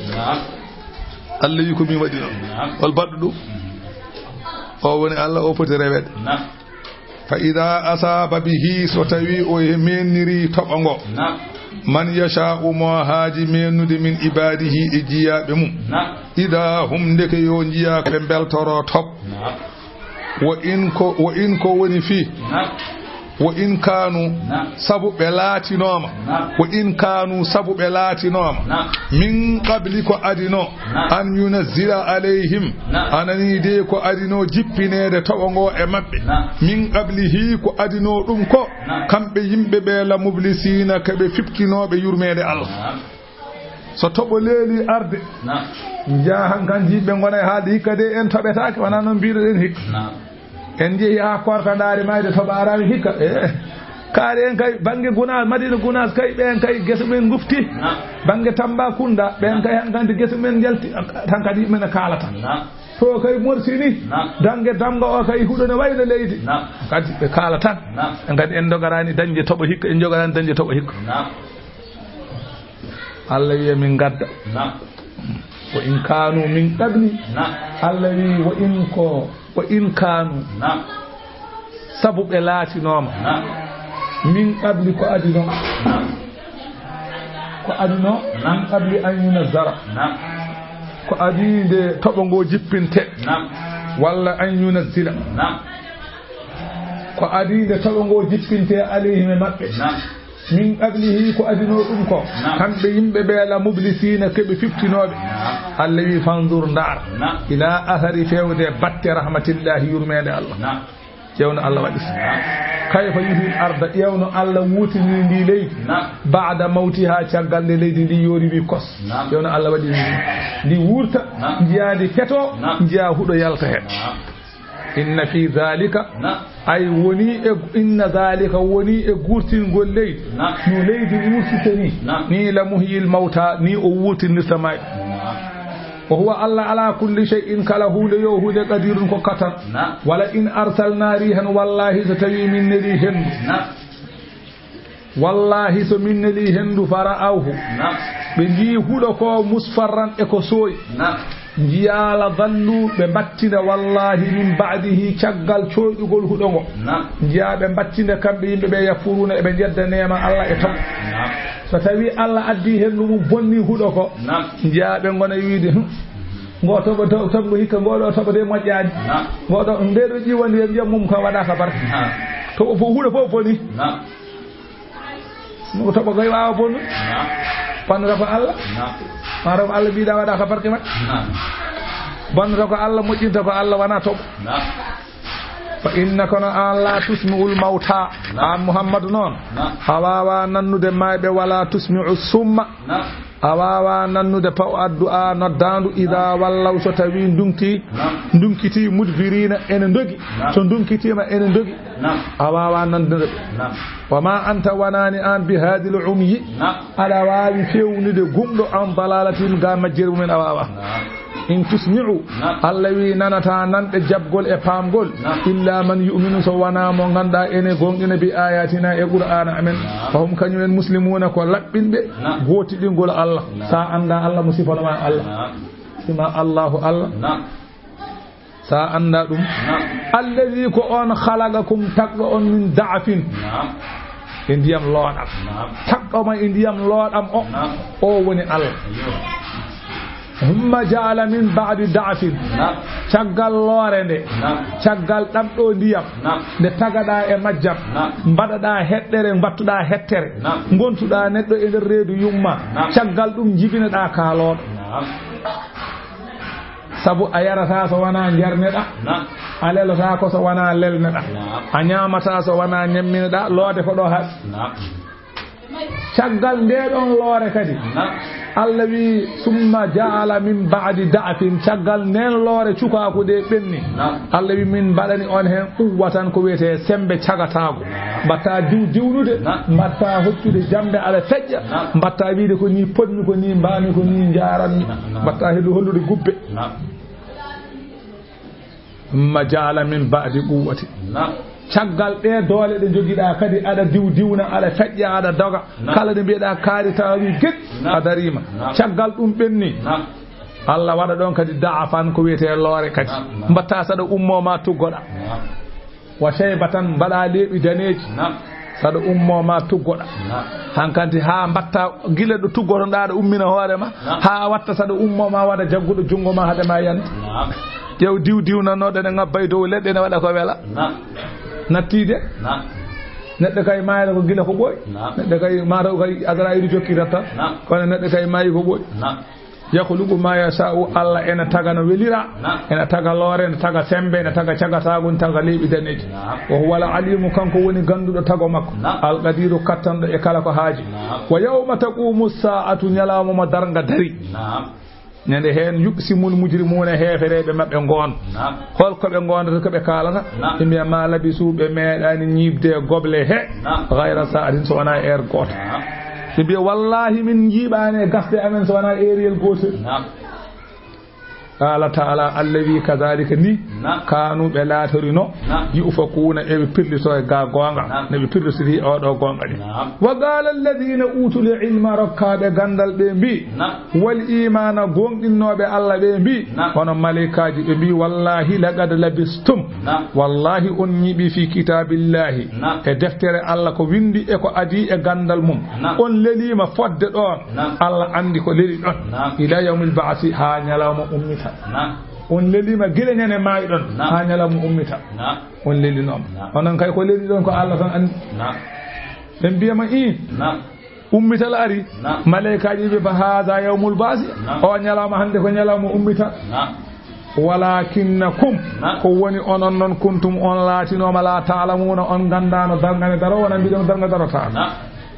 Allah wi ko min waɗi noon. Hol baɗɗo ɗum? O woni Allah, o foti reweede. فإذا أصاب به, so tawi o menniri toɓo ngo, من يشاء, mo haaji mennude, من عباده, e jiyaaɓe mum, إذا هم, ndeke yo njiya ɓe mbeltoro toɓo. Wo in ko, wo in ko woni fii, وإن كانوا, sabu ɓe laatinooma, وإن كانوا, sabu ɓe laatinooma, من قبل, ko adinoo, أن ينزل عليهم, anani de, ko adinoo jippineede toɓo ngo e maɓɓe, من قبله, ko adinoo ɗum ko, kamɓe yimɓe ɓe, لمبلسين, ko ɓe fiɓtinooɓe yurmeende Allah. So toɓo leeli arde, njaha hankanti yimɓe ngona e haalde hikka de en toɓetaake, wonaa noon mbiɗo-ɗen hikka. En njehi haa korka ndaari mayde toɓo araani hikka. Eh, kaari en kay, bannge Gunaas, Madina Gunaas kay, ɓeen kay gese men ngufti. Bannge Tambacounda, ɓeen kay hankanti gese men njalti, tan kadi yimɓe ne kaalata. To kay Morsini, dannge Damga o kay huɗo ne wayno leydi. Kadi ɓe kaala tan. En kadi en njogaraani dañde toɓo hikka, en njogaraani dañde toɓo hikka. Allah wiya min ngadda. Naam. Wa in kaanu min qabli. Naam. Allah wi wa in ko, wa in kaanu. Naam. Sabu ɓe laatinooma. Naam. Min qabli ko adino. Naam. Ko adino. Naam. Min qabli an yunazzala. Naam. Ko adi nde toɓo ngo jippinte. Naam. Walla an yunazzila. Naam. Ko adi nde toɓo ngo jippinte alayhim e maɓɓe. Naam. Min qablihi, ko adinoo ɗum ko. Naam. Kamɓe yimɓe ɓe la mublisiina, ko ɓe fiftinooɓe. Naam. Allah wi, fanzur, ndaar. Naam. Ila athari, feewde batte rahmatillahi, yurmeende Allah. Naam. Ƴeewno Allah waɗi. Naam. Kayfa yuhyi al-arda, ƴeewno Allah wuurtiniri ndi leydi. Naam. Ba'da mawtiha, caggal nde leydi ndi yoori wi kos. Naam. Ƴeewno Allah waɗi ndi. Ndi wuurta, naam, njiyaa ndi feto, naam, njiyaa huɗo yalta heen. Naam. Inna fi dhalika, naam, ay woni e, inna dhalika woni e guurtingol leydi, naam, no leydi wuurtirta ni, naam, ni la muhyil mawta, ni o wuurtinirta maayɓe. Naam. Wa huwa Allah ala kulli shay'in, kala huunde yo huunde qadirun ko katan. Naam. Wala in arsalna rihan, wallahi so tawi min neli henndu. Naam. Wallahi, so min neli henndu, fara'awhu. Naam. Ɓe njii huɗo ko musfarran e ko sooyi. Naam. Njiyaa la dallu, ɓe mbattinda, wallahi, min ba'dihi, caggal coyɗugol huɗo ngo. Naam. Njiyaa ɓe mbattinda kamɓe yimɓe ɓe, yakfuruuna, eɓe njedda neema Allah e toɓo. Naam. So tawi Allah addi henndu mum bonni huɗo ko. Naam. Njiyaa ɓe ngona wiide, "Hm, ngo toɓo, to-, toɓo hikka, ngo ɗo toɓo de moƴƴaani." Naam. Ngo ɗo, nde ɗo ƴiwandi e ndiyam mum ka waɗaaka barke. Naam. To o fof huɗo fof boni. Naam. Ko toɓo gay waawa bonnude. Naam. Bonnata ko Allah. Naam. Maa taw ko Allah mbiɗa waɗa ka barke makko. Naam. Bonnata ko Allah, moƴƴinta ko Allah, wona toɓo. Naam. Fa innaka, kono aan, la tusmi'ul mawta. Naam. Aan Muhammadu noon. Naam. A waawa nannude maayɓe, wala tusmi'u summa. Naam. A waawa nannude paw addu'a noddaandu, ida wallaw, so tawi ndunki, naam, ndunkiti, mudbirina, ene ndogi. Naam. So ndunkitiima, ene ndogi. Naam. A waawa nandude ɓe. Naam. Wa ma anta, wanaani aan, bi hadil umyi, naam, aɗa waawi fewnude gumɗo, an dalalatihim, ga majjere mumen, a waawa. Naam. In tusmi'u, naam, Allah wi, nanata nanɗe jaɓgol e paamgol, naam, illa man yu'minu, so wonaa mo ngannduɗaa ene goonɗina, bi ayatina, e Qur'aana amen. Naam. Fahum, kañum en, muslimuuna, ko laɓɓinɓe, naam, gootiɗingol Allah. Naam. Sa annda Allah, mo sifano ma Allah. Naam. Sima Allahu Allah. Naam. Sa annda ɗum. Naam. Allazi, ko on, khalaqakum, tagɗo on, min da'fin. Naam. E ndiyam looɗam. Naam. Tagɗo ma e ndiyam looɗam o. Naam. O woni Allah. Ayyo. Humma ja'ala min ba'di da'fin. Naam. Caggal loore nde. Naam. Caggal ɗaɓɗo ndiyam. Naam. Nde tagaɗaa e majjam. Naam. Mbaɗaɗaa heɗɗere, mbattuɗaa hettere. Naam. Ngontuɗaa neɗɗo e nder reedu yumma. Naam. Caggal ɗum njibinaɗaa kaalooɗo. Naam. Sabu a yarataa so wanaa njarneɗaa. Naam. A lelotaako so wanaa lelneɗaa. Naam. A ñaamataa so wanaa ñammineɗaa. Loode ko ɗo haaɗi. Naam. Caggal ndee ɗoon loore kadi, Naam. Allah wi, "Summa ja'ala min ba'di da'fin." Caggal ndeen loore cukaaku ɗe ɓenni. Naam. Allah wi, "Min mbaɗani on heen quwwatan ko wiyetee semmbe cagataagu." Naam. Mbaɗtaa diw diwnude, Naam. mbaɗtaa hoccude jamɗe aɗa feƴƴa, Naam. mbaɗtaa wiide ko nii potmi, ko nii mbaami, ko nii njaaranmi. Naam, naam. Mbaɗtaa heɗu hollude gubbe. Naam. Summa ja'ala min ba'di quwwatin. Naam. Caggal ɗee doole ɗe njogiɗaa kadi aɗa diw diwna, aɗa feƴƴa, aɗa doga. Naam. Kala ɗe mbiyeɗaa kaari tawa wi ged, Naam. a dariima. Naam. Caggal ɗum ɓenni. Naam. Allah waɗa ɗoon kadi da'afan ko wiyetee loore kadi. Naam, naam. Mbaɗtaa saɗa ummoo ma tuggoɗaa. Naam. Wa shaybatan mbaɗaa leeɓi daneeji. Naam. Saɗa ummoo ma tuggoɗaa. Naam. Hankanti haa mbaɗtaa gila ɗo tuggotoɗaa aɗa ummina hoore ma. Naam. Haa a watta saɗa ummoo ma waɗa jagguɗo junngo ma haade ma yande. Naam. Ƴeew diw diw nanooɗo ene ŋabba e dow leɗɗe ene waɗa ko wela. Naam. Nattiide. Naam. Neɗɗo kay maayata ko gila ko ɓooyi. Naam. Neɗɗo kay maataw kay Azraayil jokkirat tan. Naam. Kono neɗɗo kay maayi ko ɓooyi. Naam. Yakhluqu ma yasha'u, Allah ene taga no welira, Naam. ene taga loore, ene taga semmbe, ene taga cagataagu, ene taga leeɓi daneeji. Naam. Wa huwa al-alimu, kanko woni gannduɗo tago makko. Naam. Al-qadiru, kattanɗo e kala ko haaji. Naam. Wa yawma taqumu sa'atu, ñalawma mo darnga dari. Naam. Ñande heen yuqsimul mujrimuna, heefereeɓe maɓɓe ngoon. Naam. Hol ko ɓe ngoondata, ko ɓe kaalata? Naam. Ɓe mbiya ma labisu, ɓe meeɗaani ñiiɓde e goble he. Naam. Ghayra sa'atin, so wonaa heure gooto. Naam. Ɓe mbiya, "Wallaahi, min njiiɓaani e gasde amen so wonaa heureyel gootel." Naam. Qaala ta'ala, Allah wi, "Kadhalika, ni Naam. kaanu ɓe laatorino, Naam. yu'fakuuna, eɓe pirlito e ga goonga, Naam. ne ɓe pirlitiri e oɗo goonga ni." Naam. Wa qaala alladhina utul ilma, rokkaaɓe ganndal ɓe mbi, Naam. wal imaana, gooŋɗinnooɓe Allah ɓe mbi, Naam. hono maleykaaji ɓe mbi, "Wallaahi, laqad labistum." Naam. Wallaahi, on ñiiɓi fi kitaabillahi. Naam. E deftere Allah ko winndi e ko adii e ganndal mum. Naam. On leliima fodde ɗoon. Naam. Allah anndi ko leli ɗon. Naam. Ila yawmil ba'si, haa ñalawma ummita. Naam. On leliima gila ñande maayɗon, Naam. haa ñalawma ummita. Naam. On lelinooma. Naam. Onon kay ko leli ɗon ko Allah tan anndi. Naam. Ɓe mbiya ma, "Ii." Naam. Ummital ari, Naam. maleykaaji ɓe, "Fa haadha yawmul ba'si." Naam. O ñalawma hannde ko ñalawma ummita. Naam. Walakinnakum, Naam. ko woni onon noon, kuntum, on laatinooma, la ta'lamuna, on nganndaano darnga ne daro, wona mbiɗon darnga darotaa. Naam.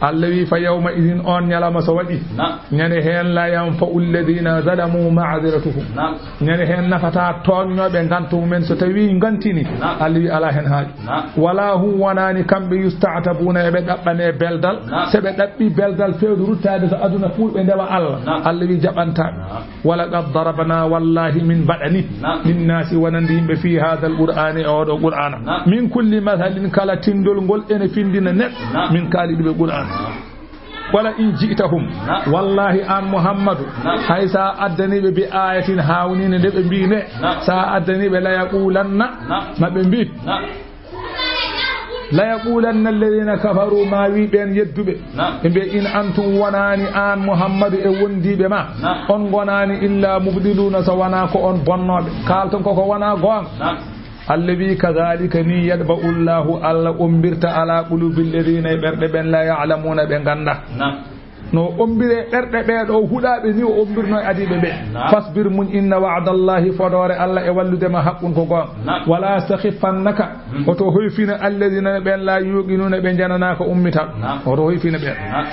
Allah wi, "Fa yawma idin," on ñalawma so waɗi, Naam. ñande heen, la yanfa'u alladhina zalamu ma'ziratuhum. Naam. Ñande heen nafataa tooñnooɓe ngantu mumen so tawii ngantini. Naam. Allah wi, alaa heen haaju. Naam. Wala hum, wonaani kamɓe, yusta'tabuna, eɓe ɗaɓɓane beldal. Naam. So ɓe ɗaɓɓi beldal fewdo ruttaade to aduna pour ɓe ndewa Allah. Naam. Allah wi jaɓantaa. Naam. Walaqad darabna, wallahi min mbaɗani. Naam. Linnaasi, wonande yimɓe, fi haadal qur'aani, e oɗo qur'aana. Naam. Min kulli mathalin, kala tindol ngol ene findina neɗɗo. Naam. Min kaali ɗuɓe qur'aana. Naam. Wala in ji'tahum. Naam. Wallahi an Muhammadu. Naam. Hay sa addani ɓe bi ayatin hawninde nde ɓe mbi nde. Naam. Sa addani ɓe la yaqulanna. Naam. Ma ɓe mbi. Naam. La yaqulanna alladhina kafaru, ma wi ɓen yedduɓe. Naam. Ɓe mbiya in antum wonani an Muhammadu e wondiɓe ma. Naam. On gonani illa mubdiluna so wona ko on bonnoɓe. Kalton koko wona gonga. Naam. Allah wi, "Kadhalika, ni yatba'u Allahu, Allah ombirta ala qulubi alladhina, e ɓerɗe ɓen, la ya'lamuna, ɓe ganda." Naam. No ombire ɓerɗe ɓe ɗo huɗaɓe ni o ombirno e adiɓe ɓe. Naam. Fasbir, muñ, inna wa'dallahi, fodore Allah e wallude ma haqqun ko gonga. Naam. Wala yastakhifannaka, Hmm. oto hoyfina alladhina ɓen la yuqinuna, ɓe jananaka ummital. Naam. Oto hoyfina ɓen. Naam.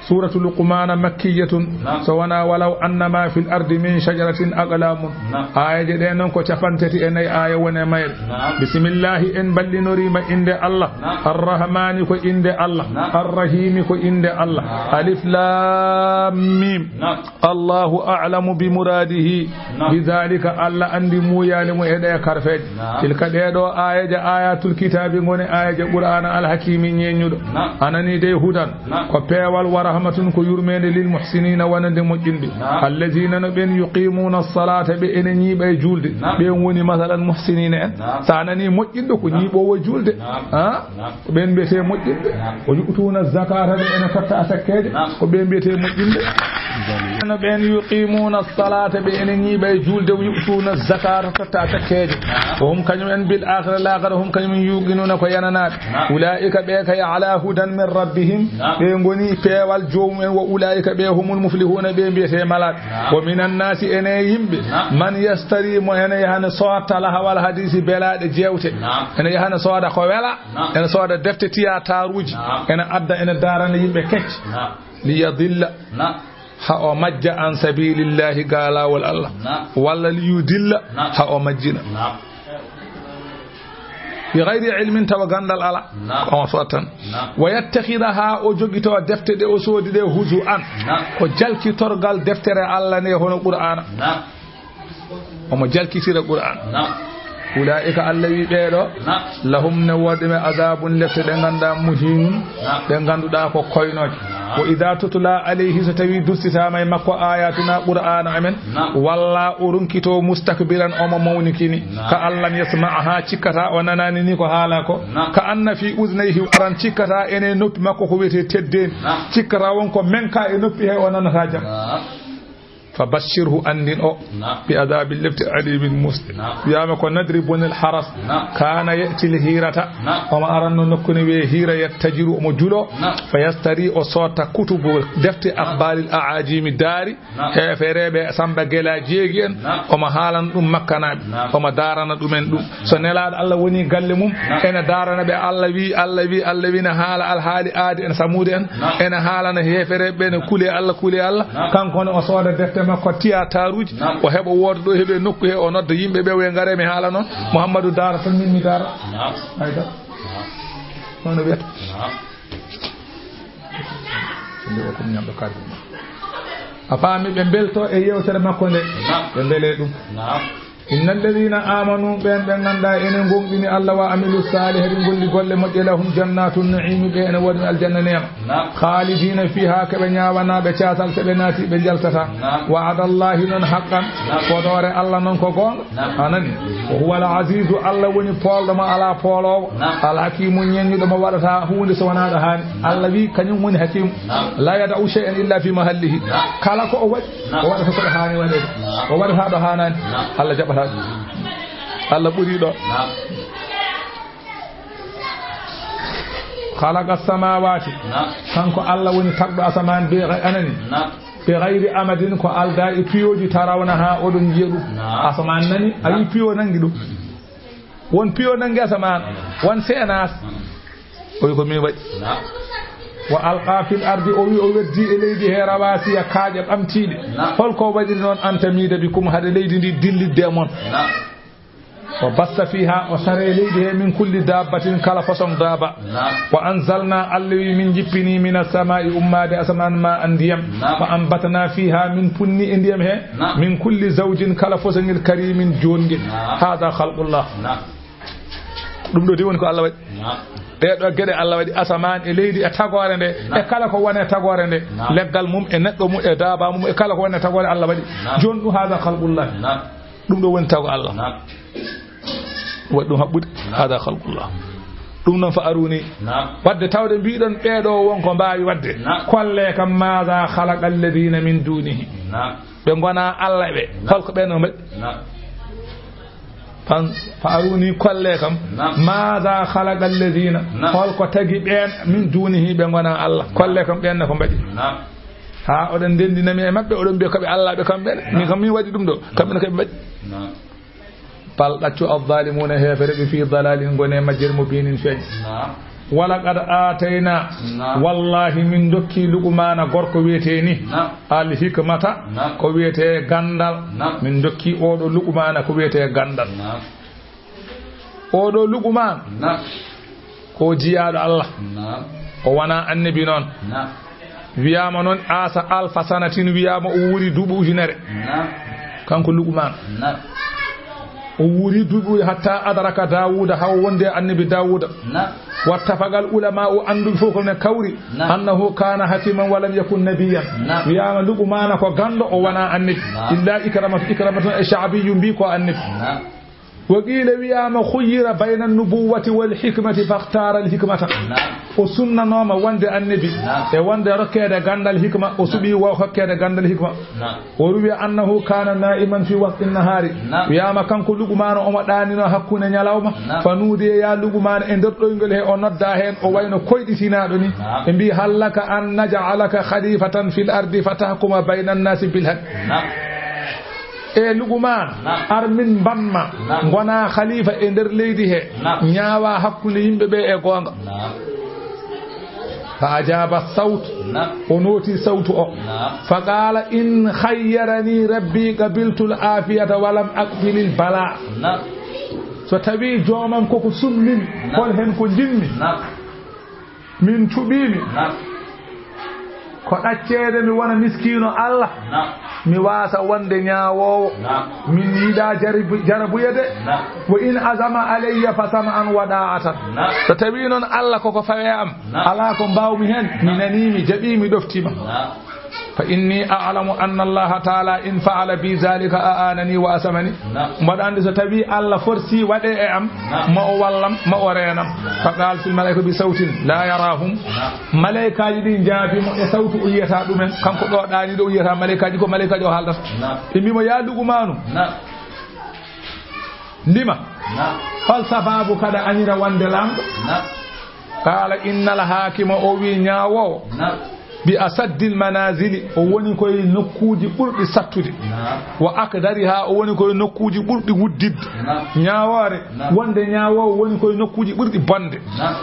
Suratu Luqmana makkiyatun. Naam. So wona walaw annama fil ardi min shajaratin aqlamun. Naam. Aayeeje ɗe noon ko capantati e nayi aaya woni e mayre. Naam. Bisimillahi, en ballinoriima innde Allah. Naam. Arrahmani ko innde Allah. Naam. Arrahimi ko innde Allah. Naam. Alif Lam Mim. Naam. Allahu a'lamu bi muradihi. Naam. Bi dhalika, Allah anndi muuyaali mo e ɗe karfeeje. Naam. Tilka, ɗee ɗoo aayeeje, ayatul kitaabi ngoni aayeeje Qur'aana alhakimi ñeeñuɗo. Naam. A nanii dey hudan. Naam. Ko peewal wara Rahmatun ko yurmeende lil muhsiniina wonande moƴƴinɓe. Naam. Allaziina no ɓen yuqiimuuna salaata ɓe ene ñiiɓa e juulde. Naam. Ɓen woni masalan muhsiniina en. Naam. Sa nani moƴƴinɗo ko ñiiɓoowo juulde. Naam. Ha? Naam. Ko ɓen mbiyetee moƴƴinɓe. Naam. O yu'tuuna zakaata ɓe ene totta asakkeeje. Naam. Ko ɓen mbiyetee moƴƴinɓe. No ɓen yuqiimuuna salaata ɓe ene ñiiɓa e juulde, yu'tuuna zakaata totta asakkeeje. Naam. Wa hum kañum en bil aaxira laaxara hum kañum en yuuqinuuna ko yananaaɓe. Naam. Ulaa'ika ɓe kay alaa hudan min rabbihim. Naam. Ɓe ngoni peewal joomum en, wa ulaa'ika ɓe humul muflihuuna ɓe mbiyetee malaaɓe. Naam. Wa minan naasi ene yimɓe. Naam. Man yastari mo ene yahana soodta lahawal hadiisi belaaɗe jeewte. Naam. Ene yahana sooda ko wela. Naam. Ene sooda defte tiyaataaruuji. Naam. Ene adda ene daarana yimɓe kecce. Naam. Li yadilla. Naam. Ha o majja an sabilillahi ga laawol Allah. Naam. Walla li yudilla. Naam. Ha o majjina. Naam. Bi gayri ilmin tawa gandal ala. Naam. Ko on sooda tan. Naam. Wa yattakhidha ha o jogito defte ɗe o soodi ɗe huzu an. Naam. Ko jalkitorgal deftere Allah nde hono Qur'aana. Naam. Omo jalkitira Qur'aan. Naam. Ulaa'ika Allah wi ɓeeɗo. Naam. Lahum ne woodi ɓe azabun lepte ɗe ngannduɗaa muhinun. Naam. Ɗe ngannduɗaa ko koynooje. Naam. Wa idha tutla alayhi so tawi dustitaama e makko ayatuna Qur'aana amen. Naam. Walla o runkito mustakbiran omo mawnikini. Naam. Ka an lam yasma'ha cikkata o nanani ni ko haala ko. Naam. Ka anna fi uznayhi aran cikkata ene noppi makko ko wiyetee teddeendi. Naam. Cikkata won ko menka e noppi he o nanata jam. Naam. Fa bashirhu anndin o. Naam. Bi adabin lepte alimin musɗe. Naam. Wiyaama ko nadribunil haras. Naam. Kana ya'til hirata. Naam. Omo aranno nokkune wiye hira yattajiru omo julo. Naam. Fa yastari o sotta kutubu defte akhbaril aajimi daari. Naam. Heefereeɓe Samba Gela jeegi en. Naam. Omo haalana ɗum makkanaaɓe. Naam. Omo daarana ɗumen ɗum. So nelaaɗo Allah woni galle mum, naam, ene daarana ɓe Allah wi, Allah wi, Allah wi, ne haala alhaali aadi en samuude en, naam, ene haalana heefereeɓe ɓe ne kule Allah, kule Allah. Naam. Kanko ne o sooda defte makko tiyataaruuji, naam, o heɓa wooda ɗo heɓe nokku he o nodda yimɓe ɓe, wiya ngare mi haala noon, Muhammadu daara tan min mi daara. Naam. Ayda. Naam. Noon o wiyata. Naam. Nde o ko ñamɗo kadi. A faami ɓe mbelto e yewtere makko nde. Naam. Ɓe mbele ɗum. Naam. Inna alladhina amanu, ɓen ɓe ngannduɗaa ene ngonɗini Allah, wa amilu salihati, golli golle moƴƴe, lahum jannatun na'imi, ɓe ene woodi aljanna neema. Naam. Khalidina fiha, keɓe ñaawanaaɓe caatal, so ɓe naati ɓe njaltata. Naam. Wa'ada Allahi noon haqqan, naam, fodoore Allah noon ko goonga. Naam. A nani? Wa huwa al-azizu, Allah woni poolɗo mo alaa pooloowo. Naam. Al-hakimu, ñeññuɗo mo waɗata huunde so wonaa ɗo haani. Naam. Allah wi kañum woni hakimu. Naam. La yada'u shay'an illa fi mahallihi. Naam. Kala ko o waɗi, naam, o waɗata ko ɗo haani waɗeede. Naam. O waɗata ɗo haanaani. Naam. Allah jaɓata ɗum. Allah ɓuri ɗo. Naam. Khalaqa samawati. Naam. Kanko Allah woni tagɗo asamaan be gay-, anani. Naam. Be gayri amadin, ko aldaa e piyooji tarawnaha oɗon njiya ɗum. Naam. Asamaan nani, a wi piyo nangi ɗum. Won piyo nangi asamaan, won seenaas. O wi ko min waɗi. Naam. Wa alqa fil ardi, o wi o weddi e leydi he rawasiya kaaƴe ɓamtiiɗe. Naam. Holko waɗiri noon an tamida bikum haɗa leydi ndi dillidde e mon. Naam. Wa bassa fiha, o sare leydi he min kulli dabbatin, kala façon daaba. Naam. Wa anzalna, Allah wi min jippini mina samai, ummaade asamaan ma an ndiyam. Naam. Fa ambatna fiha, min punni e ndiyam he. Naam. Min kulli zawjin, kala façon ngel karimin joonngel. Naam. Hada khalqullah. Naam. Ɗum ɗo de woni ko Allah waɗi. Naam. Ɗee ɗo geɗe Allah waɗi asamaan e leydi e tagoore nde. Naam. E kala ko woni e tagoore nde. Naam. Leggal mum e neɗɗo mum e daaba mum e kala ko woni e tagoore Allah waɗi. Naam. Jooni ɗum hada khalqullah. Naam. Ɗum ɗo woni tago Allah. Naam. Waɗi ɗum haɓɓude. Naam. Hada khalqullah. Ɗum noon fa aruni. Naam. Wadde tawde mbiɗon ɓeeɗo won ko mbaawi waɗde. Naam. Kolle kam maada khalaqa alladhina min dunihi. Naam. Ɓe ngona Allah ɓe. Naam. Holko ɓe no mbaɗi? Naam. Fan, fa aruni kolle kam. Naam. Maada khalaqa alladhina. Naam. Holko tagi ɓeen min dunihi ɓe ngona Allah. Kolle kam ɓeen ne ko mbaɗi. Naam. Ha oɗon ndenndinami e maɓɓe, oɗon mbiya ko ɓe Allah ɓe kamɓe ne. Min kam min waɗi ɗum ɗo, kamɓe ne ko ɓe mbaɗi. Naam. Bal ɗaccu adh-dhalimuna heefere ɓe fi dalalin ngone majjere mo binin feeñ. Naam. Wa laqad atayna, naam, wallahi min dokki Luqmana gorko wiyetee ni. Naam. Al hikmata, naam, ko wiyetee ganndal. Naam. Min dokki oɗo Luqmana ko wiyetee ganndal. Naam. Oɗo Luqman, naam, ko jiyaaɗo Allah. Naam. O wona annabi noon. Naam. Wiyaama noon aasa alfa sanatin, wiyaama o wuuri duuɓi ujunere. Naam. Kanko Luqman. Naam. O wuuri duuɓi ɓuri hatta adraka Daawuda, haa o wondi e annabi Daawuda. Naam. Wattafaqa al-ulama'u, annduɓe fof ko ne kawri. Naam. Annahu kana hakiman wa lam yakun nabiyyan. Naam. Wiyaama Luqmaana ko ganndo, o wonaa annabi. Naam. Illa Ikramatu, Ikramatu e Sha'biyyu mbii ko annabi. Naam. Wa qiila wiyaama khuyyira bayna an-nubuwwati wal hikmati fakhtara al-hikmata. Naam. O sunnanooma wonde annabi. Naam. E wonde rokkeede ganndal hikma, o suɓii wo hokkeede ganndal hikma. Naam. O ruwiya annahu kana na'iman fi waqti nahari. Naam. Wiyaama kanko Luqmaana omo ɗaanino hakkunde ñalawma. Naam. Fa nuudiya ya Luqmaana e nder ɗoyngol he o nodda heen o wayno koyɗitinaaɗo ni. Naam. Ɓe mbii hal laka an naj'alaka khalifatan fil ardi fatahkuma bayna an-nasi bil haqq. Naam. E Luqmaana, naam, ar min mbaɗ ma, naam, ngonaa khalifa e nder leydi he. Naam. Ñaawa hakkunde yimɓe ɓe e goonga. Naam. Fa ajaba sawt. Naam. O nooti sawtu o. Naam. Fa qala in khayyarani rabbi qabiltu al afiyata wa lam aqbil al bala. Naam. So tawi joomam koko summin, naam, hol hen ko jinmi? Naam. Min cuɓimi. Naam. Ko ɗacceede mi wona miskiino Allah. Naam. Mi waasa wonde ñaawoowo. Naam. Min yiɗa jarabu-, jarabuye de. Naam. Wa in azama alayya fa sam'an wa da'atan. Naam. So tawi noon Allah koko fawe am. Naam. Alaa ko mbaawmi heen. Mi nanii, mi jaɓii, mi ɗoftiima. Naam. Fa inni a'lamu anna Allaha ta'ala in fa'ala bi zalika a'anani wa asamani. Naam. Mboɗo anndi so tawi Allah forsi waɗe e am, naam, ma o wallam, ma o reenam. Fa qalat al malaika bi sawtin la yarahum. Naam. Malaikaaji ɗi njaabi mo e sawtu o yiyata ɗumen. Kanko ɗo ɗaani ɗo o yiyata malaikaaji ko malaikaaji o haaldata. Naam. Ɓe mbii mo ya Luqmaanu. Naam. Lima. Naam. Hol sababu kaɗa añira wonde laamɗo? Naam. Qala innal hakima, o wi ñaawoowo. Naam. Bi asaddil manazili, o woni koye nokkuuji ɓurɗi sattude. Naam. Wa aqdariha, o woni koye nokkuuji ɓurɗi wuddidde. Naam. Ñaawoore, naam, wonde ñaawoowo woni koye nokkuuji ɓurɗi bonde. Naam.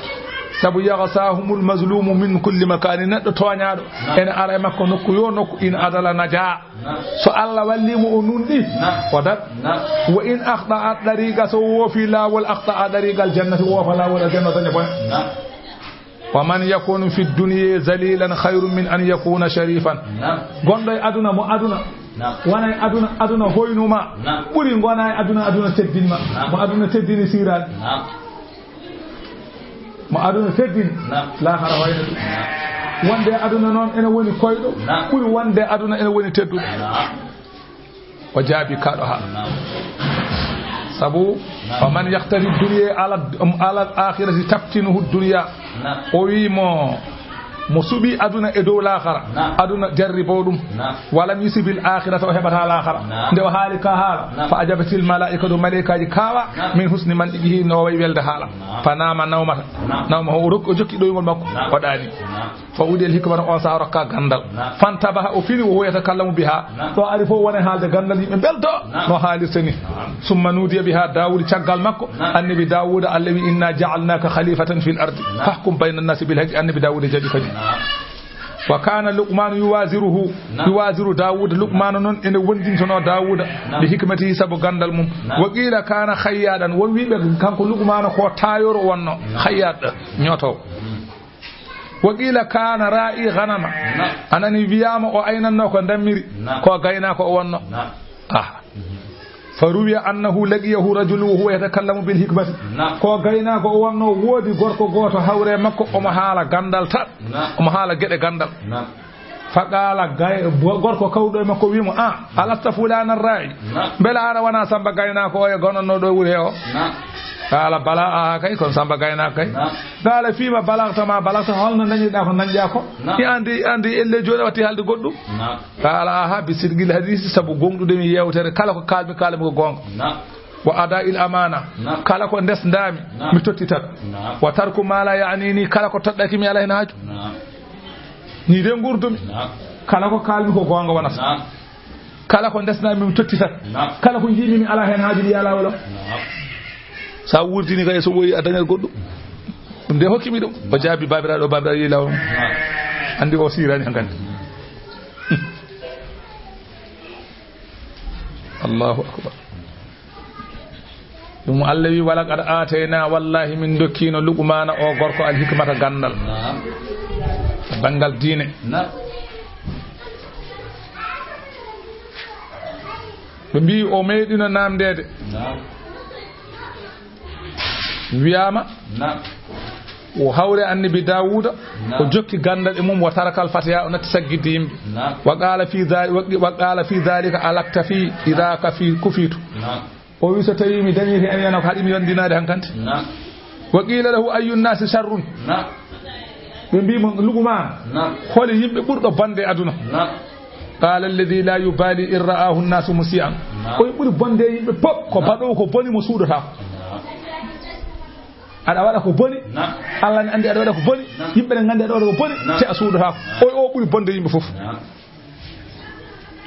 Sabu yaghsahumul mazlumu min kulli makani, neɗɗo tooñaaɗo, naam, ene ara e makko nokku yo nokku, in adala naja. Naam. So Allah walli mo o nunɗi, naam, o dat. Naam. Wa in akhta'a tariqa, so woofi laawol, akhta'a tariqal jannati, woofa laawol aljanna, daña boya. Naam. Wa man yakun fi dunya zalilan khayrun min an yakuna sharifan. Naam. Gonɗo e aduna, mo aduna, naam, wona e aduna, aduna hoynuma, naam, ɓuri gona e aduna, aduna teddinma. Naam. Mo aduna teddini siraani. Naam. Mo aduna teddini, naam, laakhara wayna ɗum. Naam. Wonde aduna noon ene woni koyɗo, naam, ɓuri wonde aduna ene woni tedduɗo. Naam. O jaabi kaɗo ha. Naam. Sabu, naam, faman yahtari dunya ala, ala akhirati taftinuhu dunya. Naam. O wi mo, mo suɓi aduna e dow laakhara, naam, aduna jarribo ɗum. Naam. Walam yusibil akhirata, o heɓata laakhara. Naam. Nde o haali ka haala, naam, fa ajabatil malaikatu, malaikaaji kawa, naam, min husni mantiqihi, no wayi welde haala. Naam. Fa nama nawmata. Naam. Nawma o rokki, o jokki ɗoyngol makko, naam, o ɗaani. Naam. Fa udiyal hikmata, on saha rokka gandal. Naam. Fantabaha, o fini, wa huwa yatakallamu biha. Naam. Ɗo ari fof wona haalde gandal yimɓe belto. Naam. No haalirta ni. Naam. Summa nudiya biha Dawuda, caggal makko. Naam. Annabi Dawuda, Allah wi inna ja'alnaka khalifatan fil ardi. Naam. Fahkum bayna nasi bil haqqi, annabi Dawuda jaɓi kadi. Naam. Wa kana Luqmanu yuwaziruhu, naam, yuwaziru Dawuda. Luqmanu noon ene wondintono Dawuda, naam, bi hikmatihi, sabu gandal mum. Naam. Wa qila kana khayyadan, won wiɓe kanko Luqmanu ko taayoro wonno. Naam. Khayyad, ñootowo. Mm. Wa qila kana ra'i ghanama. Naam. Anani wiyama o aynanno ko dammiri. Naam. Ko gaynako o wonno. Naam. Ah. Mhm. Fa ruwiya annahu laqiyahu rajulun wa huwa yatakallamu bil hikmati. Naam. Ko gaynaako o wonno, woodi gorko gooto hawre makko, omo haala gandal tan. Naam. Omo haala geɗe gandal. Naam. Fa qala gay-, bo-, gorko kawɗo e makko wi mo, "Ah, alasta fulana ra'i?" Naam. Mbela aɗa wona Samba gaynaako o e gonanno ɗo wuri he o? Naam. Qala bala, aha kay, kon Samba gaynaako kay. Naam. Qala fima balagta ma balagta, holno dañirɗa ko dañɗa ko? Naam. Mi andi, andi elle jooni watti haalde goɗɗum. Naam. Qala, aha, bi sidqil hadisi, sabu gonɗude mi yewtere, kala ko kalmi, kalmi ko gonga. Naam. Wa ada'il amana, naam, kala ko ndesdami, naam, mi tottitat. Naam. Wa tarku ma la ya'nini, kala ko toɗɗaki mi ala hen haaju. Naam. Ni de ngurdumi. Naam. Kala ko kalmi ko gonga wonata. Naam. Kala ko ndesdami mi tottitat. Naam. Kala ko jiimi mi ala hen haaju, mi yala wala. Naam. Sa wurdini kay, so woyi a dañat goɗɗum. Ɗum de hokkimi ɗum. O jaabi babiraɗo, o babiraɗo yehi lawol mum. Naam. Andi o sirani hankadi. Allahu akbar. Ɗum Allah wi, "Walaqad aatayna, wallahi min dokkino Luqmaana o gorko alhikmata gandal." Naam. Banngal diine. Naam. Ɓe mbi o meeɗino namndeede. Naam. Wiyaama, na, o hawre Annabi Daawuda, na, o jokki ganndal e mum, wa tarakal fatiya, o natti saggidde yimɓe. Na. Wa qaala fi dhali-, wa, wa qaala fi dhalika alakta fi idha kafi-, kufitu. Na. O wi, so tawi mi dañi he, a wiyana ko haɗi mi yondinaade hankante. Na. Wa qila lahu ayyu nnasi sharrun. Na. Ɓe mbi mo, Luqmaana, na, holi yimɓe ɓurɗo bonde e aduna? Na. Qaala alladhi la yubali in ra'ahu nnasu musi'an. Na. O ɓuri bonde e yimɓe pop ko, na, baɗoowo ko boni mo suuɗotaako. Na. Aɗa waɗa ko boni. Na. Allah ne anndi aɗa waɗa ko boni. Na. Yimɓe ne nganndi aɗa waɗa ko boni. Na. Te a suuɗotaako. Na. O, o ɓuri bonde e yimɓe fof. Na.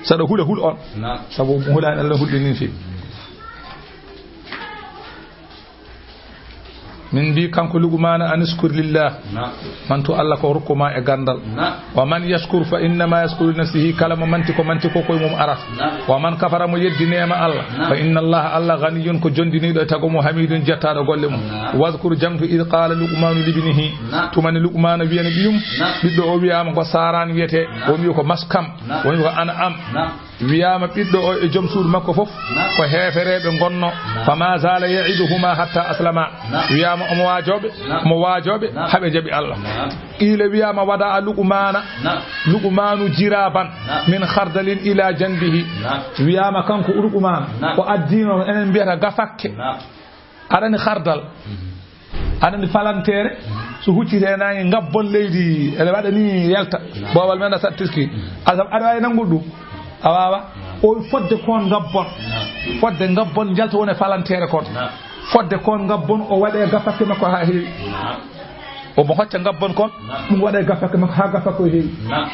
Saɗa hula hul on. Na. Sabu mo hulaani Allah hulɓe nin fi. Min mbi kanko Luqmaana, an iskur lillah. Na. Mantu Allah ko rokku ma e ganndal. Na. Wa man yashkur fa innama yashkuru li nafsihi, kala mo manti ko manti ko koye mum arata. Na. Wa man kafara, mo yeddi neema Allah, na, fa inna Allah, Allah ghaniyun, ko jondiniiɗo e tago mum, hamidun, jettaaɗo golle mum. Na. Wadhkur, jaŋtu, idh qala Luqmanu libnihi, na, tuma ne Luqmaana wiyani ɓiyum, na, ɓiɗɗo o wiyaama ko Saaraan wiyetee, na, woni ko Maskam, na, woni ko An'am. Na. Wiyaama ɓiɗɗo o e joom suudu makko fof, na, ko heefereeɓe ngonno. Na. Fama zala ya'iduhuma hatta aslama. Na. Wiyaama omo waajooɓe, na, omo waajooɓe, na, haa ɓe jaɓi Allah. Na. Qiila, wiyaama, wada'a Luqmaana, na, Luqmaanu jiraban, na, min khardalin ila janbihi. Na. Wiyaama kanko Luqmaana, na, o addiino, enen mbiyata gafakke. Na. Aɗa anndi khardal? Mhm. Aɗa anndi falanteere? Mhm. So huccitee naange, ngabbon leydi, ene waɗa ni yalta. Na. Boowal men a sattirki. Mhm. Aɗa, aɗa waawi nanngude ɗum? A waawaa. Na. O wi fodde kon ngabbon. Na. Fodde ngabbon njalta woni e falanteere kon. Na. Fodde kon ngabbon o waɗa e gafakke makko haa heewi. Na. Omo hocca ngabbon kon, na, ɗum waɗa e gafakke makko haa gafakke o heewi. Na.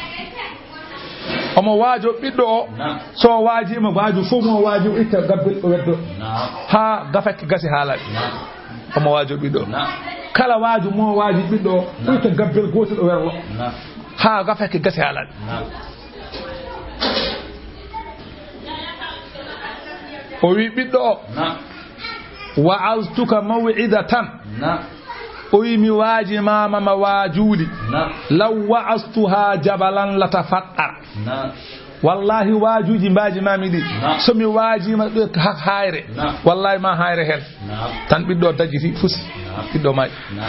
Omo waajo ɓiɗɗo o. Na. So o waajiima, waaju fof mo o waaji, o itta gabbel o weddo. Na. Haa gafakke gasi haa laaɓi. Na. Omo waajo ɓiɗɗo o. Na. Kala waaju mo o waaji ɓiɗɗo o, na, o itta gabbel gootel o werlo. Na. Haa gafakke gasi haa laaɓi. Na. O wi ɓiɗɗo o. Na. Wa'aztuka maw'izatan. Na. O wi mi waajimaama ma waajuuli. Na. Law wa'aztuha jabalan latafaɗɗar. Na. Wallahi waajuuji mbaajimaami ɗi. Na. So mi waajiima ɗo ha-, haayre. Na. Wallahi ma haayre hel. Na. Tan ɓiɗɗo o dajjiti fusi. Na. Ɓiɗɗo maayi. Na.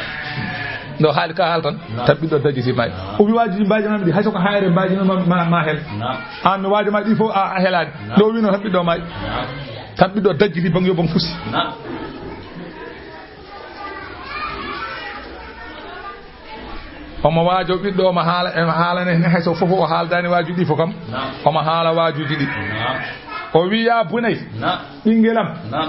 Nde o haali ka haala tan, na, tan ɓiɗɗo dajjiti maayi. Na. O wi waajuuji mbaajimaami ɗi, hay so ko haayre mbaajimaami ma, ma, ma hel. Na. Aan mi waajo ma ɗi fof a, a helaani. Na. Nde o wino tan ɓiɗɗo maayi. Na. Tan ɓiɗɗo dajjiti bang yo bang fusi. Na. Omo waajo ɓiɗɗo, omo haala, omo haalana heen hay so fof o haaldaani waajuuji ɗi fof kam. Na. Omo haala waajuuji ɗi. Na. O wi, "Ya bunay, na, ɓinngel am, na,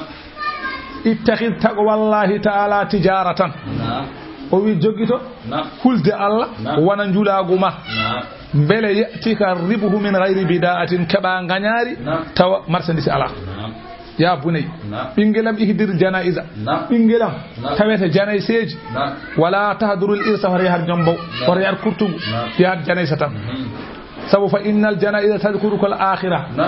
ittakhidh, tago wallahi ta'ala tijaratan." Na. O wi, "Joggito, na, hulde Allah, na, wona njulaagu ma. Na. Mbele ya'tika ribhu min ghayri bida'atin, keɓa ngañaari, na, tawa marchandise alaa." Na. Ya bunay, na, ɓinngel am, ihdir janaiza. Na. Ɓinngel am, na, tawete janaiseeji. Na. Wala tahdurul irsa, hoto yahar ñombow. Na. Hoto yahar kurtungu. Na. Yahar janaiza tan. Mhm. Sabu fa innal janaiza tadhkuruka al akhirah. Na.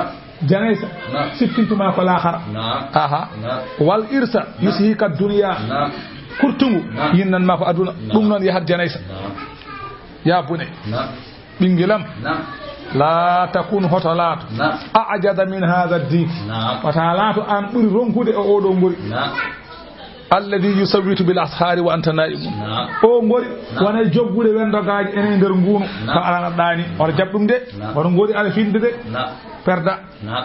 Janaiza, na, siftintuma ko laakhara. Na. Aha. Na. Wal irsa, na, yushika dunya. Na. Kurtungu, na, yinnan ma ko aduna. Na. Ɗum noon yahar janaiza. Na. Ya bunay. Na. Ɓinngel am, na, la takun, hoto laato, na, a'jada min hadha ad-din. Na. Wata laato aan ɓuri ronkude e oo ɗoo ngori. Na. Alladhi yusawwitu bil ashari wa anta na'imun. Na. O ngori, na, wona e joggude wendogaaji enen nder nguunu. Na. Taw aɗa ɗaani, oto jaɓ ɗum de. Na. Oto ngori aɗa finde de. Na. Perda. Na.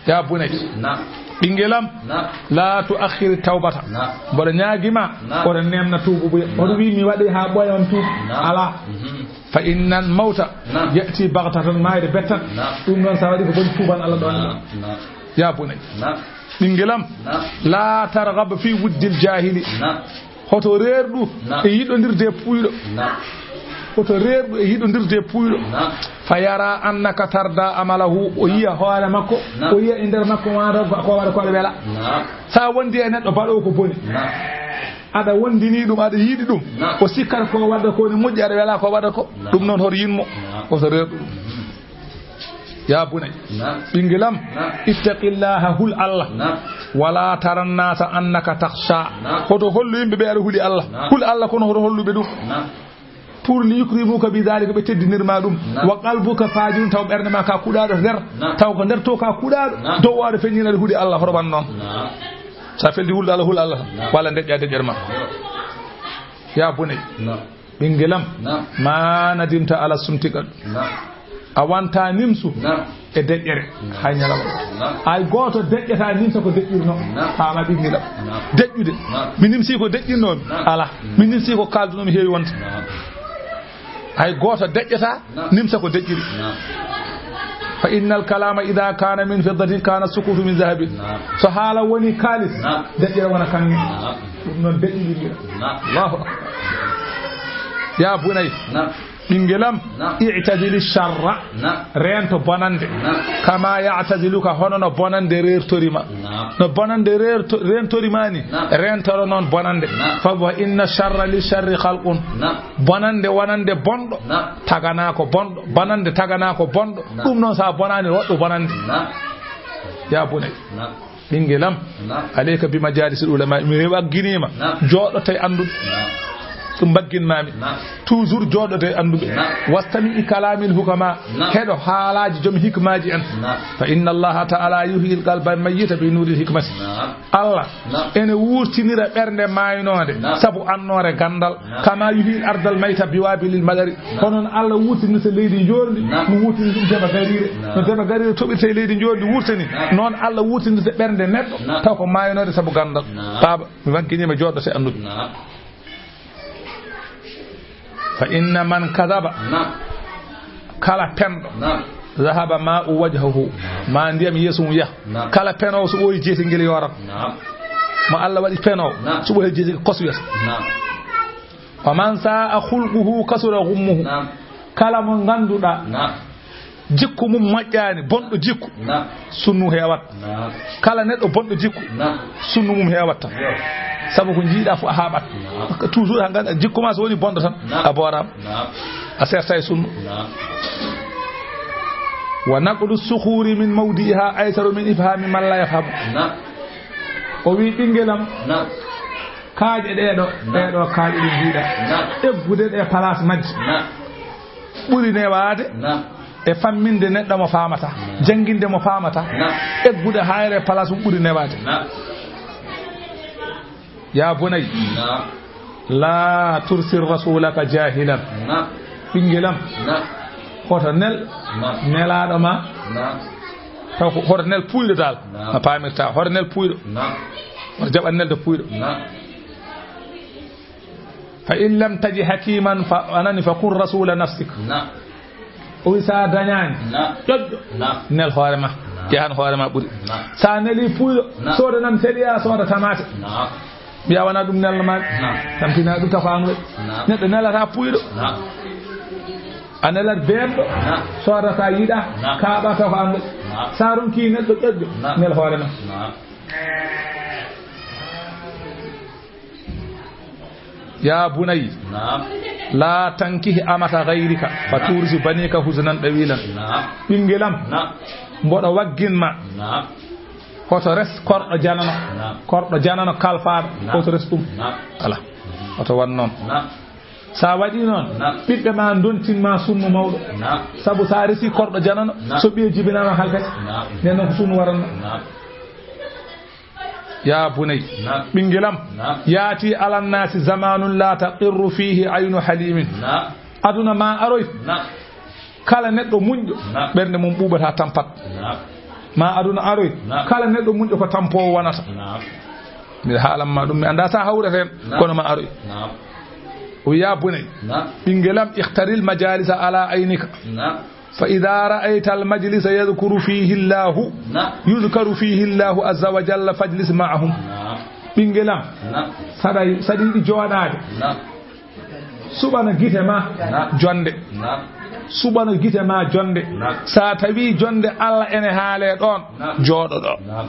Ya bunay. Na. Ɓinngel am. Na. La tu'akhkhir tawbata. Na. Mboɗo ñaagi ma. Na. Oto neemna tuubu buya. Na. Oto wi mi waɗi haa ɓooya on tuubu. Na. Alaa. Mhm. Fa innal mawta. Na. Ya'ti baghtatan, maayde bettan. Na. Ɗum noon sa waɗi ko boni tuuban Allah ɗoon. Na. Na. Ya bunay. Na. Ɓinngel am. Na. La targhab fi wuddil jahili. Na. Hoto reerɗu, na, e yiɗondirde e puuyɗo. Na. Hoto reerɗu e yiɗondirde e puuyɗo. Na. Fa yara annaka tarda amalahu, o yiya hoore makko, na, o yiya e nder makko wano ko waɗa ko aɗa wela. Na. Sa wondi e neɗɗo baɗowo ko boni. Na. Aɗa wondini ɗum, aɗa yiɗi ɗum. Na. O sikkata ko waɗa ko ne moƴƴi, aɗa wela ko waɗa ko. Na. Ɗum noon hoto yinmo. Na. Hoto reerɗu ɗum. Mhm. Ya bunay. Na. Ɓinngel am, na, ittaqillaha, hul Allah. Na. Wala taran nasa annaka takhsha. Na. Hoto hollu yimɓe ɓe aɗa huli Allah. Na. Hul Allah kono hoto holluɓe ɗum. Na. Pour li yukrimuka bi dhalika, ɓe teddinir ma ɗum. Na. Wa qalbuka fajirun, taw ɓernde ma ka kuɗaɗo nder. Na. Taw ko nder to ka kuɗaɗo. Na. Dow o aɗa feññina aɗa huli Allah, hoto wan noon. Na. So a feldi hulde Allah, hul Allah tan. Naam. Walla deƴƴa deƴƴere ma. Yo. Ya bunay. Naam. Ɓingelam. Naam. Ma nadimta ala sumtika. Naam. A wanta nimsu. Naam. E deƴƴere. Naam. Hay ñalawma. Naam. Hay gooto deƴƴata nimsa ko deƴƴirno. Naam. Faama ɓingelam. Naam. Deƴƴude. Naam. Mi nimsi ko deƴƴirno mi. Naam. Ala. Mm. Mi nimsi ko kaldunoo mi heewi wonde. Naam. Hay gooto deƴƴata. Naam. Nimsa ko deƴƴiri. Naam. Fa innal kalama idha kana min fiddatin kana sukutu min zahabin. Naam. So haala woni kaalis, naam, deƴƴere wona kaŋŋe. Naam. Ɗum noon deƴƴiri mbiɗa. Naam. Allahu akbar. Ya bunay. Naam. Ɓingelam. Naam. I'tazili sharra. Naam. Reento bonande. Naam. Kama ya'taziluka, hono no bonande reertori ma. Naam. No bonande reerto-, reentori ma ni. Naam. Reentoro noon bonande. Naam. Fa wa inna sharra li sharri khalqun. Naam. Bonande wonande bonɗo. Naam. Taganaa ko bonɗo. Bonande taganaa ko bonɗo. Naam. Ɗum noon, so a bonaani, waɗɗo bonande. Naam. Ya bunay. Naam. Ɓingelam. Naam. Alayka bi majalisi ulama. Mi wagginiima. Naam. Jooɗoto e annduɓe. Naam. Ɗum mbagginmaami. Naam. Toujours jooɗoto e annduɓe. Naam. Wastami i kalamil hukama. Naam. Heɗo haalaaji joom hikmaaji en. Naam. Fa inna Allaha ta'ala yuhyi al-qalba al-mayyita bi nuril hikmati. Naam. Allah. Naam. Ene wurtinira ɓernde maaynoonde. Naam. Sabu annoore ganndal. Naam. Kama yuhyi al-arda al-mayta bi wabilil madari. Naam. Hono no Allah wurtinirta leydi njoorndi, naam, no wurtinirta ɗum deɓa gariire. Naam. No deɓa gariire toɓirta e leydi njoorndi wurtani, naam, noon Allah wurtinirta ɓernde neɗɗo, naam, taw ko maaynoonde sabu ganndal. Naam. Baaba, mi wagginiima, jooɗoto e annduɓe. Naam. Fa inna man kadaba. Naam. Kala penɗo. Naam. Zahaba ma'u wajhihi. Naam. Ma ndiyam yeeso mum yaha. Naam. Kala penoowo so ɓooyi jeetigi ngel yoorat. Naam. Mo Allah waɗi penoowo. Naam. So ɓooyi jeetigi kosoyat. Naam. Wa man sa'a khulquhu kasura ghummuhu. Naam. Kala mo ngannduɗaa. Naam. Jikku mum moƴƴaani, bonɗo jikku. Naam. Sunnu heewat. Naam. Kala neɗɗo bonɗo jikku, naam, sunnu mum heewat tan. Yo. Sabu ko njiiɗaa fof a haaɓat. Naam. Toujours a nganndaa jikku ma so woni bonɗo tan, naam, a booraama. Naam. A serta e sunnu. Naam. Wa naqlu sukhuri min mawdi'iha aysaru min ifhami man la yafhamu. Naam. O wi, ɓingelam, naam, kaaƴe ɗee ɗo, naam, ɗee ɗo kaaƴe ɗe njiiɗaa. Naam. Eggude ɗe place majje. Naam. Ɓuri newaade, naam, e famminde neɗɗo mo faamata, naam, jannginde mo faamata, naam, eggude hayre place mum ɓuri newaade. Naam. Ya bunay, naam, la tursil rasulaka jahilan. Naam. Ɓingelam, naam, hoto nel, naam, nelaaɗo ma. Naam. Taw ko hoto nel puuyɗo dal. Naam. No paamirta, hoto nel puuyɗo. Naam. Hoto jaɓan nelde puuyɗo. Naam. Fa in lam taji hakiman fa, anani, fa kun rasula nafsik. Naam. O wi, so a dañaani, naam, ƴoƴƴo, naam, nel hoore ma. Naam. Yahan hoore ma ɓuri. Naam. So a neli puuyɗo, naam, soodanan sariya, sooda tamaate. Naam. Mbiya wona ɗum nelno ma. Naam. Tampina ɗum tafaano. Naam. Neɗɗo nelata puuyɗo. Naam. A nelat beemɗo. Naam. Soodata yiɗa. Naam. Kaaɓa tafaano. Naam. So a ronki neɗɗo ƴoƴƴo, naam, nel hoore ma. Naam. Ya bunay, naam, la tankih amata ghayrika, fa, naam, turisi banika huznan dawilan. Naam. Ɓingelam, naam, mboɗo waggin ma. Naam. Hoto res korɗo janano. Naam. Korɗo janano kalfaaɗo. Naam. Hoto res ɗum. Naam. Ala. Hoto wan noon. Naam. So a waɗi noon, naam, ɓiɓɓe ma ndontin ma sunnu mawɗo. Naam. Sabu so a resi korɗo janano, naam, so ɓiye jibinaama halkete. Naam. Nden noon ko sunnu waranno. Naam. Ya bunay, naam, ɓingelam, naam, yaati alan nasi zamanun la taqirru fihi aynu halimin. Naam. Aduna ma aroy. Naam. Kala neɗɗo muñɗo, naam, ɓernde mum ɓuuɓata tampat. Naam. Ma aduna aroy. Naam. Kala neɗɗo muñɗo ko tampoowo wonata. Naam. Mbiɗa haalan ma ɗum, mi anndaa so a hawrata heen, naam, kono ma aroy. Naam. O wiya, bunay, naam, ɓingelam, ikhtaril majalisa ala aynika. Naam. Fa idha ra'ayta al majlisa yadhkuru fihi Allahu, naam, yudhkaru fihi Allahu azza wa jalla fajlis ma'ahum. Naam. Ɓingelam, naam, saɗa, saɗa yiɗi jooɗaade. Naam. Suɓano gite ma, naam, jonde. Naam. Suɓano gite ma jonde. Naam. Sa tawi jonde Allah ene haale ɗon, naam, jooɗo ɗo. Naam.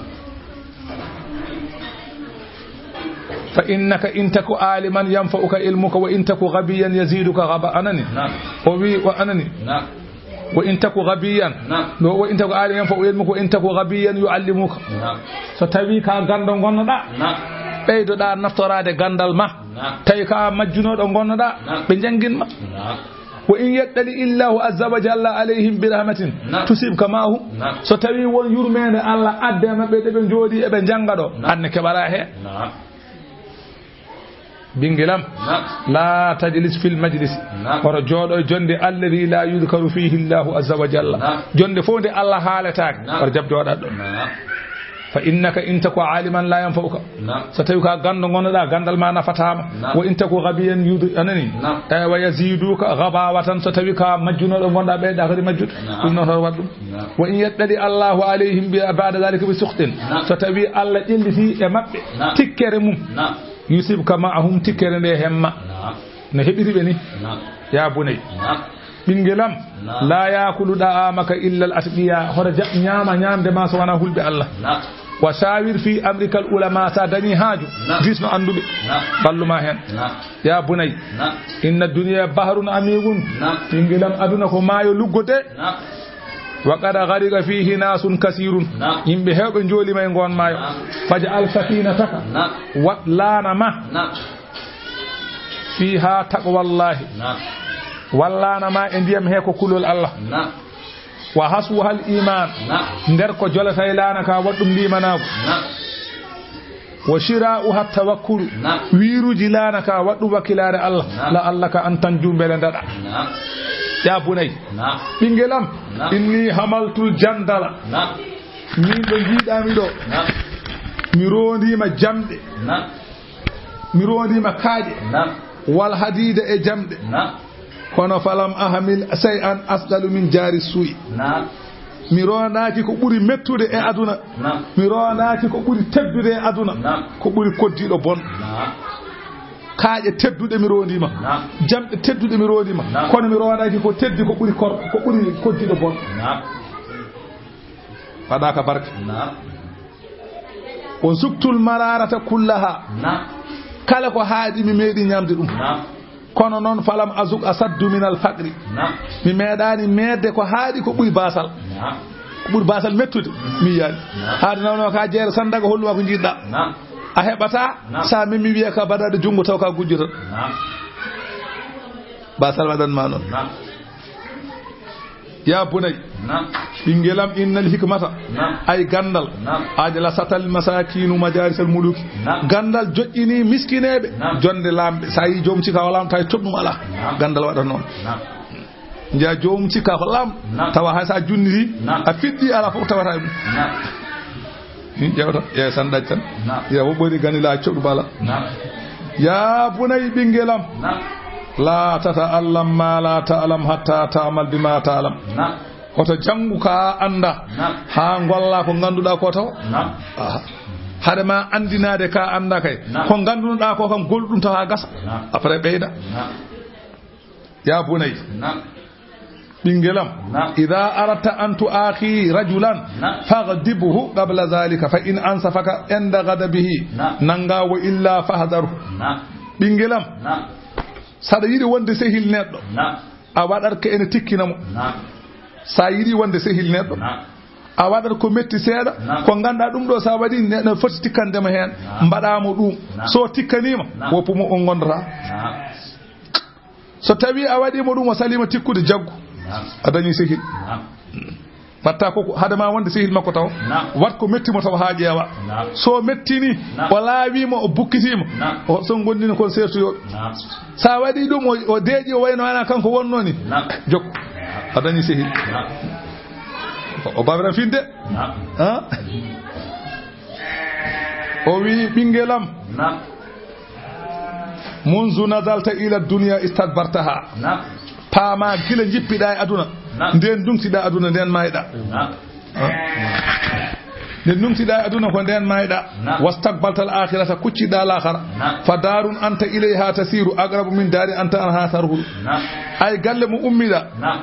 Fa innaka in taku aliman yanfa'uka ilmuka wa in taku ghabiyan yaziduka ghaba. Anani? Naam. O wi, wa anani? Naam. Wa in taku ghabiyan. Naam. Ɗo, wa in taku aliman yanfa'uka ilmuka wa in taku ghabiyan yu'allimuka. Naam. So tawi ka ganndo ngonnoɗa, naam, ɓeydoɗa naftoraade ganndal ma. Naam. Tawi ka majjunooɗo ngonnoɗa, naam, ɓe njannginma. Naam. Wa in yattali illahu azza wa jalla alayhim bi rahmatin, naam, tusibka ma'ahum. Naam. So tawii won yurmeende Allah adda e maɓɓe, ɗo ɓe njooɗii eɓe njannga ɗo, naam, aan ne keɓataa heen. Naam. Ɓinngel am, naam, laa tajlis fil majlis. Naam. Oto jooɗo e jonnde alladhi laa yudhkaru fihi Allahu azza wa jalla. Naam. Jonnde fof nde Allah haaletaake. Naam. Oto jaɓ jooɗaade ɗoon. Naam. Fa innaka in taku aliman laa yanfa'uka. Naam. So tawii ko a ganndo ngonnoɗaa, ganndal ma nafataa ma. Naam. Wa in taku ghabiyan yud-, anani? Naam. Eh, wa yaziduka ghabawatan, so tawii ko a majjunooɗo ngonɗaa, ɓeyɗa kadi majjude. Naam. Ɗum noon hoto waɗ ɗum. Naam. Wa in yattali Allahu alayhim bi, ba'da dhalika bi sukhtin. Naam. So tawii Allah ƴellitii e maɓɓe, naam, tikkere mum. Naam. Yusibka ma'ahum, tikkere nde heen ma. Naam. No heɓiri ɓe ni. Naam. Ya bunay. Naam. Ɓinngel am. Naam. La yakulu da'amaka illa al atqiya. Hoto jaɓ ñaama ñaamde ma so wonaa hulɓe Allah. Naam. Wa shawir fi amrika al ulama. So a dañii haaju, naam, diisno annduɓe. Naam. Ballu ma heen. Naam. Ya bunay. Naam. Inna dunya bahrun amiqun. Naam. Ɓinngel am, aduna ko maayo luggude. Naam. Wa qad ghariqa fihi nasun kasirun. Naam. Yimɓe heewɓe njooliima e ngoon maayo. Naam. Faj'al safinataka. Naam. Waɗ laana ma. Naam. Fiha taqwallahi. Naam. Waɗ laana ma e ndiyam he ko kulol Allah. Naam. Wa haswuha al iman. Naam. Nder ko jolata e laana ka, waɗ ɗum liimanaagu. Naam. Wa shira'uha tawakkulu. Naam. Wiiruuji laana ka, waɗ ɗum wakkilaare Allah. Naam. La'allaka an tanju, mbele ndaɗa. Naam. Ya bunay. Naam. Ɓinngel am. Naam. Inni hamaltul jandala. Naam. Min ɗo njiiɗaa mi ɗo. Naam. Mi roondiima jamɗe. Naam. Mi roondiima kaaƴe. Naam. Wal hadiida e jamɗe. Naam. Kono falam ahmil shay'an asqalu min jaari suu'i. Naam. Mi roondaaki ko ɓuri mettude e aduna. Naam. Mi roondaaki ko ɓuri teddude e aduna. Naam. Ko ɓuri koddiiɗo bon. Naam. Kaaƴe tedduɗe mi roondiima. Naam. Jamɗe tedduɗe mi roondiima. Naam. Kono mi roondaaki ko teddi ko ɓuri kor-, ko ɓuri koddiiɗo bon. Naam. Waɗaaka barke. Naam. Wa suktul mararata kullaha. Naam. Kala ko haaɗi mi meeɗi ñaamde ɗum. Naam. Kono noon falam azuk asaddu min al faqri. Naam. Mi meeɗaani meeɗde ko haaɗi ko ɓuri baasal. Naam. Ko ɓuri baasal mettude. Mi yiyaani. Naam. Haaɗi nawno ka jeere sandaga holluwa ko njiɗɗaa. Naam. A heɓataa. Naam. Sa memi wiya ka baɗaade junngo taw ka gujjoto. Naam. Baasal waɗan ma noon. Naam. Ya bunay. Naam. Ɓinngel am, innal hikmata. Naam. Ay ganndal. Naam. Ajlasatal masakinu majarisal muluki. Naam. Ganndal joƴƴini miskineeɓe. Naam. Jonde laamɓe. Sa yi joom cika o laam, tawi toɗɗum alaa. Naam. Ganndal waɗa noon. Naam. Njiya joom cika ko laam. Naam. Tawa hay sa junniti, naam, a fiɗɗi, alaa fof tawata e mum. Naam. Ƴeewta, ƴeewa tan ɗaccan. Naam. Ya wo ɓori gani la coɗu bala. Naam. Ya bunay, ɓinngel am. Naam. La tata'allam ma la ta'lam hatta ta'mal bima ta'lam. Naam. Hoto janngu ka a annda. Naam. Haa ngolla ko ngannduɗaa ko taw. Naam. Aha. Hade ma anndinaade ka a annda kay. Naam. Ko nganndunoɗaa ko kam, gol ɗum taw haa gasa. Naam. Après ɓeyda. Naam. Ya bunay. Naam. Ɓinngel am. Naam. Idha aradta an tu'akhi rajulan, naam, faghdibhu qabla dhalika, fa in ansafaka inda ghadabihi, naam, nanga, wa illa fahdharhu. Naam. Ɓinngel am. Naam. Saɗa yiɗi wonde sehil neɗɗo. Naam. A waɗat ko ene tikkina mo. Naam. Sa yiɗi wonde sehil neɗɗo. Naam. A waɗat ko metti seeɗa, naam, ko ngannduɗaa ɗum ɗo sa waɗi neɗɗo foti tikkande mo heen. Naam. Mbaɗa mo ɗum. Naam. So tikkaniima, naam, woppu mo on ngondata. Naam. So tawii a waɗii mo ɗum, o saliima tikkude jaggu. Naam. A dañii sehil. Naam. Mbaɗta ko, ko hade ma wonde sehil makko taw. Naam. Waɗ ko metti mo taw haa ƴeewa. Naam. So mettini, naam, o laawiima, o bukkitiima. Naam. O so ngondini kon sertoyooɓe. Naam. Sa waɗii ɗum, o, o deeƴi, o wayno ana kanko wonno ni. Naam. Jokku. A dañii sehil. Naam. O, o bawira finde. Naam. Ha? O wi, ɓinngel am. Naam. Munzu nazalta ila dunya istadbartaha. Naam. Paama gila njippiɗaa e aduna. Naam. Nden ndungtiɗaa aduna, nden maayɗaa. Naam. Ha? Nden ndungtiɗaa e aduna ko nden maayɗaa. Naam. Wastaqbalta al akhirata, kucciɗaa laakhara. Naam. Fa darun anta ilayha tasiru aqrabu min dari anta anha tarhulu. Naam. Ay galle mo ummiɗaa. Naam.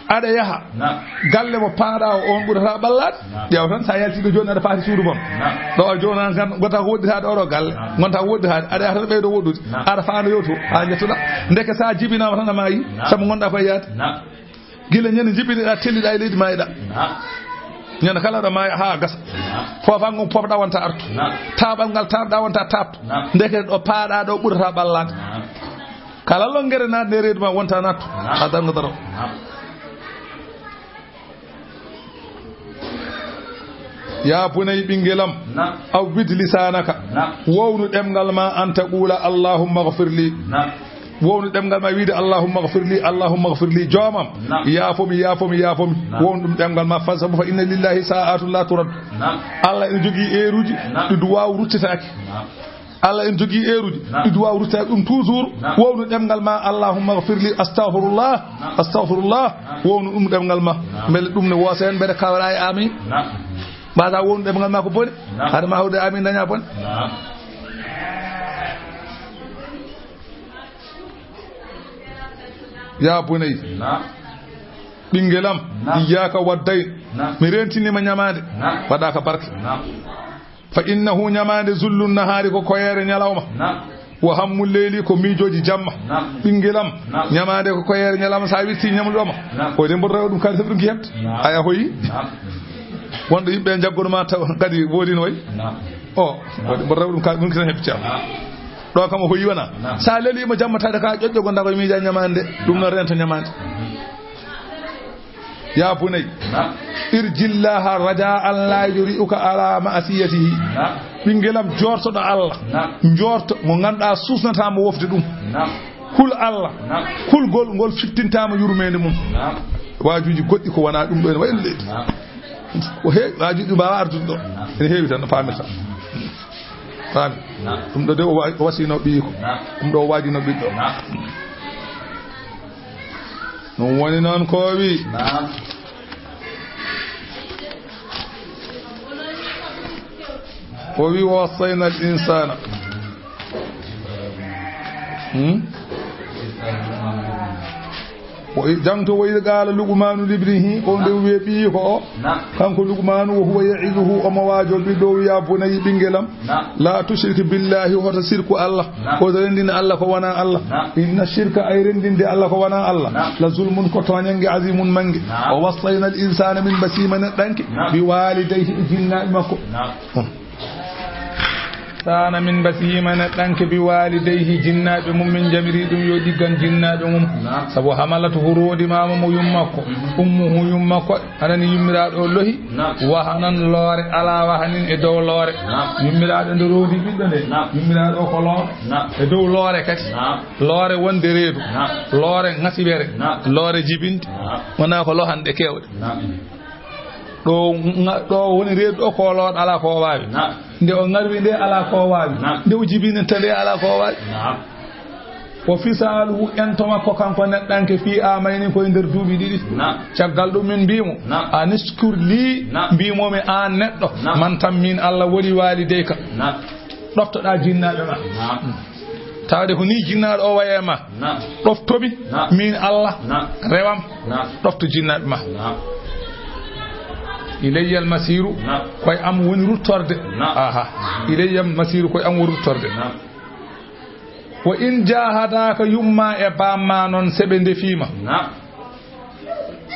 Aɗa yaha. Naam. Galle mo paaɗaa o, on ɓurata ɓallaade. Naam. Ƴeew tan, sa yaltii ɗo jooni, aɗa faati suudu mon. Naam. Ɗo o jooni, an kan, gota ko woɗɗitaade oɗo galle. Naam. Gonta ko woɗɗitaade. Aɗa yaha tan ɓeydo woɗɗude. Naam. Aɗa faanda yewto, haa njettuɗaa. Ndeke sa jibinaama tan a maayi. Naam. Sabu ngonɗaa koye yaade. Naam. Gila ñande jibineɗaa, telliɗaa e leydi, maayɗaa. Naam. Ñande kala aɗa maaya haa gasa. Naam. Foofa ngon pofɗaa wonta artu. Naam. Taaɓal ngal taaɓɗaa wonta taaɓto. Naam. Ndeke ɗo paaɗaa ɗo ɓurata ɓallaade. Naam. Kala longere naat nde reedu ma wonta naattu. Naam. A darngo daro. Naam. Ya bunay, ɓingelam. Naam. Awwid lisanaka. Naam. Wownu ɗemngal ma, an taqula allahumma ghfir li. Naam. Wownu ɗemngal ma wiide allahumma ghfir li, allahumma ghfir li, joomam. Naam. Yaafomi, yaafomi, yaafomi. Naam. Wownu ɗum ɗemngal ma, fa sabu fa inna lillahi sa'atun la turad. Naam. Allah ene jogii eeruuji. Naam. Ɗi duwaaw ruttitaaki. Naam. Allah ene jogii eeruuji. Naam. Ɗi duwaaw ruttitaaki ɗum toujours. Naam. Wownu ɗemngal ma, allahumma ghfir li, astaghfirullah, naam, astaghfirullah. Naam. Wownu ɗum ɗemngal ma. Naam. Mbele ɗum ne woosa heen, mbele kawra e amin. Naam. Mbasa wownu ɗemngal ma ko boni. Naam. Hade ma hawde amin daña bone. Naam. Ya bunay. Naam. Ɓingelam. Naam. Iyyaka waddayn. Naam. Mi rentinima ñamaande. Naam. Waɗaka barke. Naam. Fa innahu, ñamaande, zullun nahaari, ko koyeere ñalawma. Naam. Wa hammul leyli, ko miijooji jamma. Naam. Ɓingelam. Naam. Ñamaande ko koyeere ñalawma, sa wirti ñamluɗoma. Naam. Ko de mboɗo rewa ɗum kadi sabu ɗum ki heɓde. Naam. Aya hoyi. Naam. Wonɗo yimɓe jaggono ma taw kadi woodi no wayi. Naam. O, mboɗo rewa ɗum kadi ɗum ki tan heɓde ceerno. Naam. Ɗo kam o hoyi wona. Naam. Sa lelima jamma tawde ka ƴoƴƴo gonda ko miija ñamaande. Ɗum no renta ñamaande. Ya bunay. Naam. Irjillaha raja an la yuri'uka ala ma'siyatihi. Naam. Ɓingelam, jortoɗo Allah. Naam. Jorto mo ganduɗa susnata mo wofde ɗum. Naam. Hul Allah. Naam. Hulgol ngol fittintama yurmende mum. Naam. Waajuji goɗɗi ko wona ɗum ɗo ene wayi no leydi. Naam. Ko heewi waajuji ɗi mbawa ardude ɗo. Naam. Ene heewi tan no pamirta. Faami? Naam. Ɗum ɗo de o wa-, o wasino ɓiyiko. Naam. Ɗum ɗo o waajino ɓiɗɗo. Naam. Ɗum woni noon ko o wi. Naam. O wi, "Wa wassayna al insana." Hmm? O i-, jangto, "Wa idh qala Luqmanu libnihi," o nde wiye ɓiyi ko o. Naam. Kanko Luqmanu, "Wa huwa ya'izuhu," omo waajo ɓiɗɗo, wiya, "Bunayya, ɓingelam, naam, la tushrik billahi," hoto sirku Allah. Naam. Hoto renndin Allah ko wona Allah. Naam. "Inna shirka," ay renndinde Allah ko wona Allah. Naam. "La zulmun," ko tooñannge, "azimun," mannge. Naam. "Wa wassayna al insana," min mbasima neɗɗanke, naam, "bi walidayhi," e jinnaaɓe makko. Naam. Hmm. Insana, min mbasima neɗɗanke, "bi walidayhi," jinnaaɓe mum, min njamiri ɗum yo ɗiggan jinnaaɓe mum. Naam. Sabu hamalatu hu rondi mama mo yummakko. Mhm. Ummuhu yummakko. Anani yummiraaɗo o lohi. Naam. Wahanan loore, ala wahanin e dow loore. Naam. Yummiraaɗo nde rondi ɓiɗɗo nde. Naam. Yummiraaɗo o ko loore. Naam. E dow loore kadi. Naam. Loore wonde reedu. Naam. Loore ŋasiɓere. Naam. Loore jibinde. Naam. Wona ko lohanɗe keewɗe. Naam. Ɗo ŋa-, ɗo woni reedu ɗo ko loon ala ko waawi. Naam. Nde o ŋarwi nde ala ko waawi. Naam. Nde o jibini nde ala ko waawi. Naam. "Wa fisaluhu," ento makko kanko neɗɗanke, "fi amayni," koye nder duuɓi ɗiɗi. Naam. Caggal ɗum min mbiimo, naam, "Anishkur li," naam, mbiimomi aan neɗɗo, naam, "man tan min Allah woli walidayka." Naam. Ɗoftoɗa jinnaaɓe ma. Naam. Tawde ko ni jinnaaɗo o waye ma. Naam. Ɗoftomi, naam, min Allah, naam, rewam. Naam. Ɗofto jinnaaɓe ma. Naam. "Ilayyal masiru," naam, koye am woni ruttorde. Naam. Aha. "Ilayyal masiru," koye am woni ruttorde. Naam. "Wa in jahadaka," yumma e bamma noon, se ɓe ndefiima. Naam.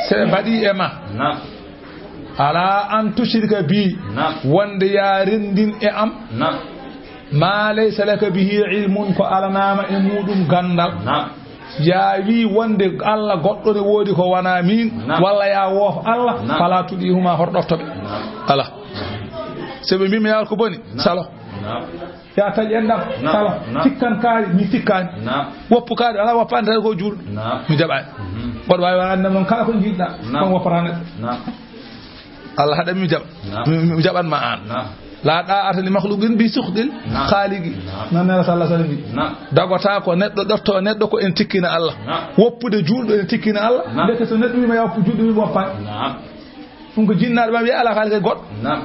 Se ɓe mbaɗi e ma. Naam. "Ala an tushrika bi," naam, wonde ya renndin e am. Naam. "Ma laysa laka bihi ilmun," ko alanaama e muɗum ganndal. Naam. Ya wi wonde Allah goɗɗo ne woodi ko wona min, naam, walla ya woof Allah, naam, fala tuɗihuma, hoto ɗofto ɓe. Naam. Ala. Se ɓe mbiimi ya ko boni, naam, salo. Naam. Ya taƴ enɗam, naam, salo. Naam. Tikkan kaari, mi tikkaani. Naam. Woppu kaari, ala woppaani tawi ko juulɗo. Naam. Mi jaɓaani. Mhm. Mboɗo waawi wonande noon kala ko njiɗɗa, naam, kon woppata neɗɗo. Naam. Allah haɗa mi jaɓa. Naam. Mi, mi jaɓan ma aan. Naam. La da'ata li makhluqin bi sukhtil, naam, khaliqi. Naam. Noon Nela sallallahu alaihi wasallam wi. Naam. Dagota ko neɗɗo ɗofto neɗɗo ko en tikkina Allah. Naam. Woppude juulɗo en tikkina Allah. Naam. Ndeke so neɗɗo wiima ya woppu juulɗo, wiima woppaani. Naam. Ɗum ko jinnaaɗo ma wiya ala kaali kay goɗɗo. Naam.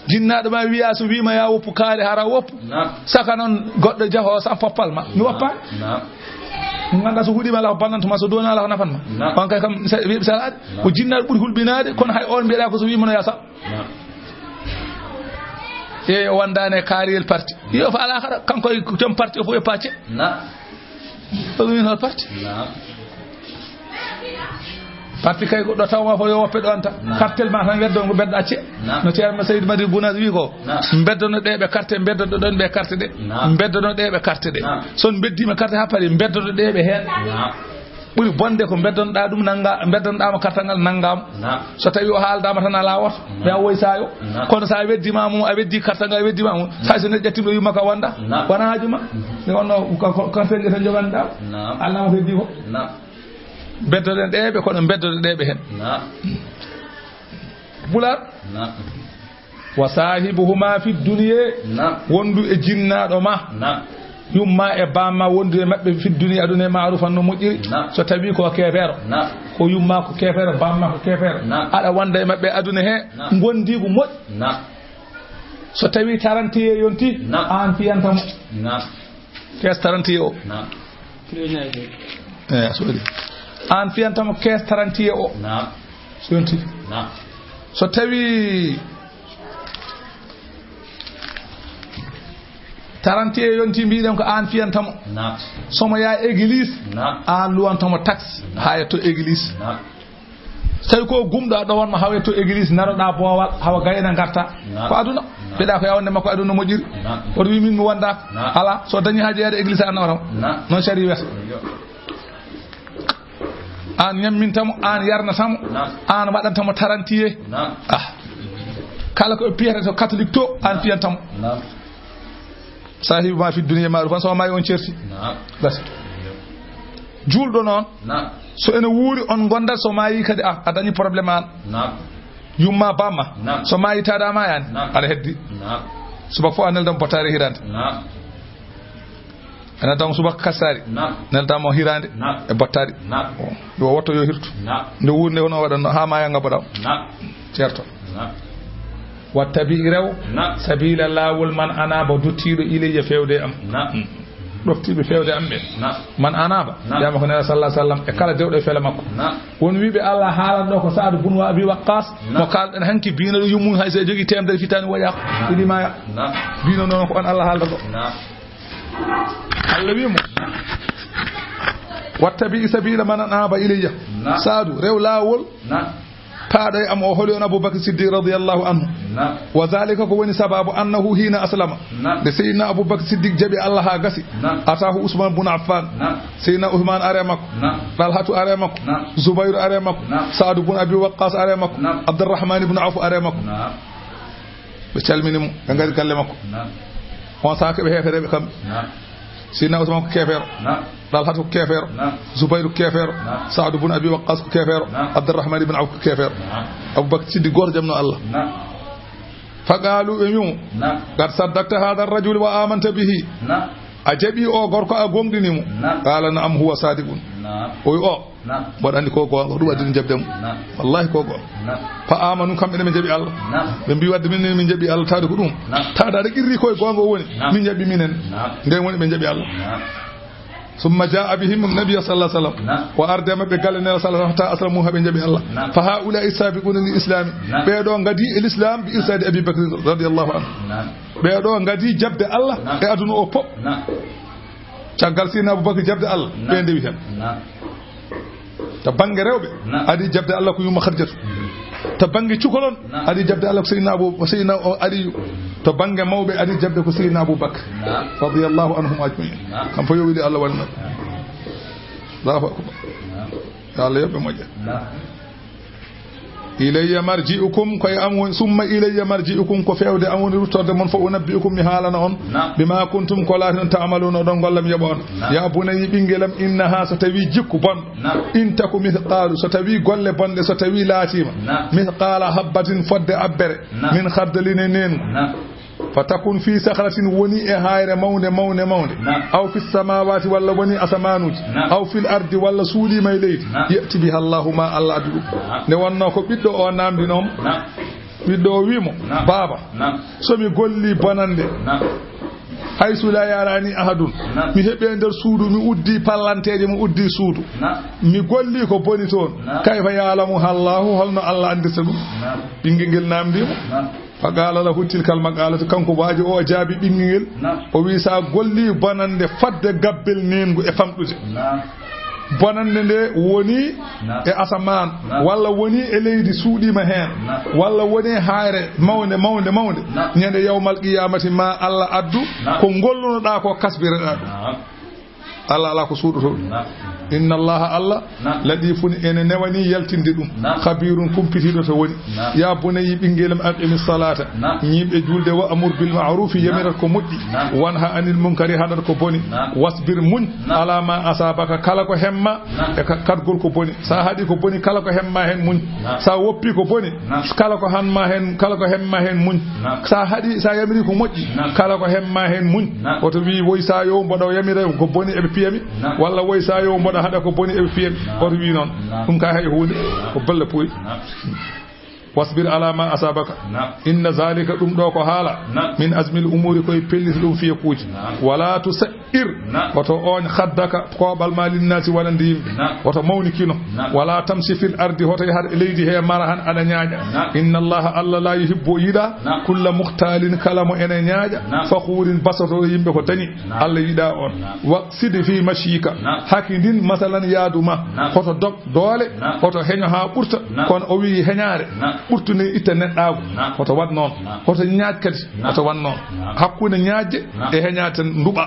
Jinnaaɗo ma wiya so wiima ya woppu kaari hara woppu. Naam. Saka noon goɗɗo jaho sam foppal ma. Mi woppaani. Naam. Mo ngannduɗaa so huɗiima ala ko bannanta ma, so doona ala ko nafan ma. Naam. On kay kam sa-, wi-, salaade. Naam. Ko jinnaaɗo ɓuri hulɓinaade, kono hay on mbiyeɗaa ko so wiima no ya sa-, naam, e o wondaani e kaariyel parti. Yo fa ala kara, kanko e joom parti o fof e pacce. Naam. O wiino parti. Naam. Parti kay ko ɗo tawma fof yo woppe ɗo anta. Naam. Kartel ma tan weddo ngo bedda acce. Naam. No Ceerno Seydi Madi Gunaas wi ko. Naam. Beddono ɗe ɓe karte, beddoɗo ɗon ɓe karte ɗe. Naam. Beddono ɗe ɓe karte ɗe. Naam. Son beddima karte ha paari, beddoɗo ɗe ɓe heen. Naam. Ɓuri bonde ko beddonoɗa ɗum nanga, beddonoɗama kartal ngal nangama. Naam. So tawi o haaldama tan ala woto. Naam. Ɓe a woy sayo. Naam. Kono sa weddima mo, a weddi kartal ngal, a weddima mo. Naam. Sa so neɗɗo ƴettima ɗo yumma ka wonda. Naam. Wona haaju ma. Mhm. Nde wonno ko, ko kartel ngal tan joganɗa. Naam. Allah mo heddi ko. Naam. Beddoɗen ɗe ɓe, kono beddoɗen ɗe ɓe hen. Naam. Pulaar. Naam. Wa saahibuhuma fi dunya. Naam. Wondu e jinnaɗo ma. Naam. Yumma e bamma wondu e maɓɓe fi dunya aduna e ma'rufan no moƴƴiri. Naam. So tawi ko keefeero. Naam. Ko yumma ko keefeero, bamma ko keefeero. Naam. Aɗa wonda e maɓɓe aduna he. Naam. Gondigu moƴƴi. Naam. So tawi tarantiye yonti, naam, an fiyanta mo. Naam. Kees tarantiye o. Naam. Eh, sorry. An fiyanta mo kees tarantiye o. Naam. So yonti. Naam. So tawi tarantiye yonti, mbiɗen ko an fiyanta mo. Naam. Somo ya église, naam, an luwanta mo taxe, naam, ha yetto église. Naam. So tawi ko gumɗo a ɗowanma hawa yetto église, naroɗa boowal, hawa gayna garta. Naam. Ko aduna. Naam. Mbiɗa ko yawnde makko aduna moƴƴiri. Naam. Oto wi min mi wonda. Naam. Ala, so dañi haaji yaade église an nawata mo. Naam. Noon sari wiyata. Yo. An ñammintamo, an yarnatamo, naam, an waɗantamo tarantiye. Naam. Ah. Kala ko piyata to catholique to, an piyantamo. Naam. Saahibu ma fi dunya ma'ruf, an so maayi on certi. Naam. Basi. Juulɗo noon. Naam. So ene wuuri on gondat, so maayi kadi a, a dañi problème an. Naam. Yumma bamma. Naam. So maayi taada ma yani. Naam. Aɗa heddi. Naam. Subaka fof a neldan bottaari hirande. Naam. Ene taw subaka kasaari. Naam. Nelda mo hirande. Naam. E bottaari. Naam. Yo wotto yo hirtu. Naam. Nde wuuri nde hono waɗanno ha ma yanga boɗam. Naam. Certo. Naam. Wattabi rew. Naam. Sabila laawol man anaba dottiiɗo ilayya fewde am. Naam. Hmm. Ɗoftiiɓe fewde am ɓe. Naam. Man anaba. Naam. Wiyama ko Nela sallallahu alaihi wasallam e kala dewɗo e fele makko. Naam. Won wiiɓe Allah haalan ɗo ko Saadu bun wa Abi Waqqas. Naam. Mo kalɗen hanki bino ɗo yummum hay so e jogi temedere fitani woƴa. Naam. Iɗi maya. Naam. Bino noon ko on Allah haalda ɗo. Naam. Allah wi mo. Naam. Wattabi sabila man anaba ilayya. Naam. Saadu rew laawol. Naam. Paaɗo e am o holi on Abubakar Siddiq radiyallahu anhu. Naam. Wa zalika ko woni sababu annahu hina aslama. Naam. Nde Seydina Abubakar Siddiq jaɓi Allah ha gasi. Naam. Atahu Usman bun Affan. Naam. Seydina Usman are makko. Naam. Talhatu are makko. Naam. Zubayru are makko. Naam. Saadu bun Abi Waqqas are makko. Naam. Abdurrahman ibn Auf are makko. Naam. Ɓe calmini mo, ɓe ngari galle makko. Naam. On saaha ko ɓe heefereɓe kamɓe. Naam. Seydina Usman ko keefeero. Naam. Talhatu ko keefeero. Naam. Zubayru ko keefeero. Naam. Saadu bun Abi Waqqas ko keefeero. Naam. Abdurrahman ibn Auf ko keefeero. Naam. Abubakar Siddiq gooto jamno Allah. Naam. Faqaalu, ɓe mbi'u, naam, qad saddaqta hadha ar-rajul wa amanta bihi. Naam. A jaɓi o gorko, a gomɗini mo. Naam. Qala na'am huwa sadiqun. Naam. O wi o. Naam. Mboɗo anndi ko goonga, ko ɗum addini jaɓde mo. Naam. Wallahi ko goonga. Naam. Fa amanu, kamɓe ne ɓe jaɓi Allah. Naam. Ɓe mbi wadde min ne min jaɓi Allah, tawde ko ɗum. Naam. Tawde aɗa qirri koye goonga o woni. Naam. Min jaɓi minen. Naam. Nden woni ɓe jaɓi Allah. Naam. Summa jaa bihim nabiyyu sallallahu alaihi wasallam. Naam. O arde maɓɓe galle Nela sallallahu alaihi wasallam, hatta aslamu, ha ɓe jaɓi Allah. Naam. Fa haula'i sabiquna lil islami. Naam. Ɓeeɗo ngadi e l'islam bi irsadi Abi Bakr radiyallahu anhu. Naam. Ɓeeɗo ngadi jaɓde Allah, naam, e aduna o pop. Naam. Caggal Seydina Abubakar jaɓde Allah, naam, ɓe ndewi hen. Naam. To bannge rewɓe, naam, adi jaɓde Allah ko yumma Khadijatu. To bannge cukalon, naam, adi jaɓde Allah ko Seydina Abu, Seydina o Aliyu. To bannge mawɓe, adi jaɓde ko Seydina Abubakar. Naam. Radiyallahu anhum ajma'in. Naam. Kam fof yo weli Allah waɗi naɓe. Naam. Allahu akbar. Naam. Yo Allah yoɓ ɓe moƴƴa. Naam. Ilayya marji'ukum, ko e am woni, summa ilayya marji'ukum, ko fewde am woni ruttorde mon, fa unabbi'ukum, mi haalana on, naam, bima kuntum, ko laati on, ta'maluna, oɗon golla, mi yoɓa on. Naam. Ya bunayya, ɓingelam, innaha, so tawi jikku bonɗo, naam, in taku mithqalu, so tawi golle bonɗe, so tawi laatiima, naam, mithqala habbatin, fodde abbere, naam, min khardalin, e neengu, naam. Fa takun fi sakhratin, woni e hayre mawnde, mawnde, mawnde. Naam. Aw fi samawati, walla woni asamanuuji. Naam. Aw fil ardi, walla suuɗiima e leydi. Naam. Ya'ti biha Allahu, ma Allah addu ɗum. Naam. Nde wonno ko ɓiɗɗo o namdino mo. Naam. Ɓiɗɗo o wi mo, naam, baaba, naam, so mi golli bonannde, naam, haysu la yarani ahadun, naam, mi heɓi e nder suudu, mi uddi pallanteeje, mi uddi suudu. Naam. Mi golli ko boni toon. Naam. Kayfa ya'lamu Allahu, holno Allah anndirta ɗum? Naam. Ɓinngel ngel namdi mo. Naam. Fa qala lahu tilkal maqalatu, kanko waajo o, o jaabi ɓinngel ngel. Naam. O wi, sa golli bonannde fodde gabbel neengu e famɗude. Naam. Bonannde nde woni e asamaan, walla woni e leydi suuɗiima heen, walla woni hayre mawnde, mawnde, mawnde. Ñande yawmal qiyaamati ma Allah addu ko ngollunoɗaa ko, kasbireɗaa ɗum. Allah alaa ko suuɗotoo ɗum. Inna Allaha, Allah, latifun, ene newani yaltinde ɗum. Khabirun, kumpitiiɗo to woni. Ya bunayya, ɓinngel am, aqimi salata, ñiiɓ e julde, wa amur bil ma'rufi, yamirat ko moƴƴi, wanha anil munkari, haɗat ko boni, wasbir, muñ, ala ma asabaka, kala ko hemma e ka-, kaɗgol ko boni. Sa haɗi ko boni, kala ko hemma heen, muñ. Sa woppi ko boni, kala ko hanma heen, kala ko hemma heen, muñ. Sa haɗi, sa yamiri ko moƴƴi, kala ko hemma heen, muñ. Oto wi, woy sa yo mboɗo yamira ko boni eɓe piyami, walla woy sa yo mboɗo haɗa ko boni eɓe piyami. Oto wi noon. Ɗum ka hay huunde, ko balla puy. Wasbir ala ma asabaka. Inna zalika, ɗum ɗo ko haala. Min azmil umuri, koye pelliti ɗum fiyekuuji. Wala tusair, oto ooñ, khaddaka, koɓal ma, linnasi, wonande yimɓe. Oto mawnikino. Wala tamshi fil ardi, hoto yahar e leydi he marahan, aɗa ñaaƴa. Inna Allaha, Allah, la yuhibbu, o yiɗa, kulla mukhtalin, kala mo ene ñaaƴa, fakhurin, basoto yimɓe ko dañi. Allah yiɗa on. Waqsid fi mashyika, hakindin, masalan, yaadu ma. Hoto dog doole, hoto heño haa ɓurta. Kono o wiyi heñaare ɓurtuni itta neɗɗaagu. Hoto waɗ noon. Hoto ñaaƴ kadi. Hoto waɗ noon. Hakkunde ñaaƴde e heñaade tan nduɓa.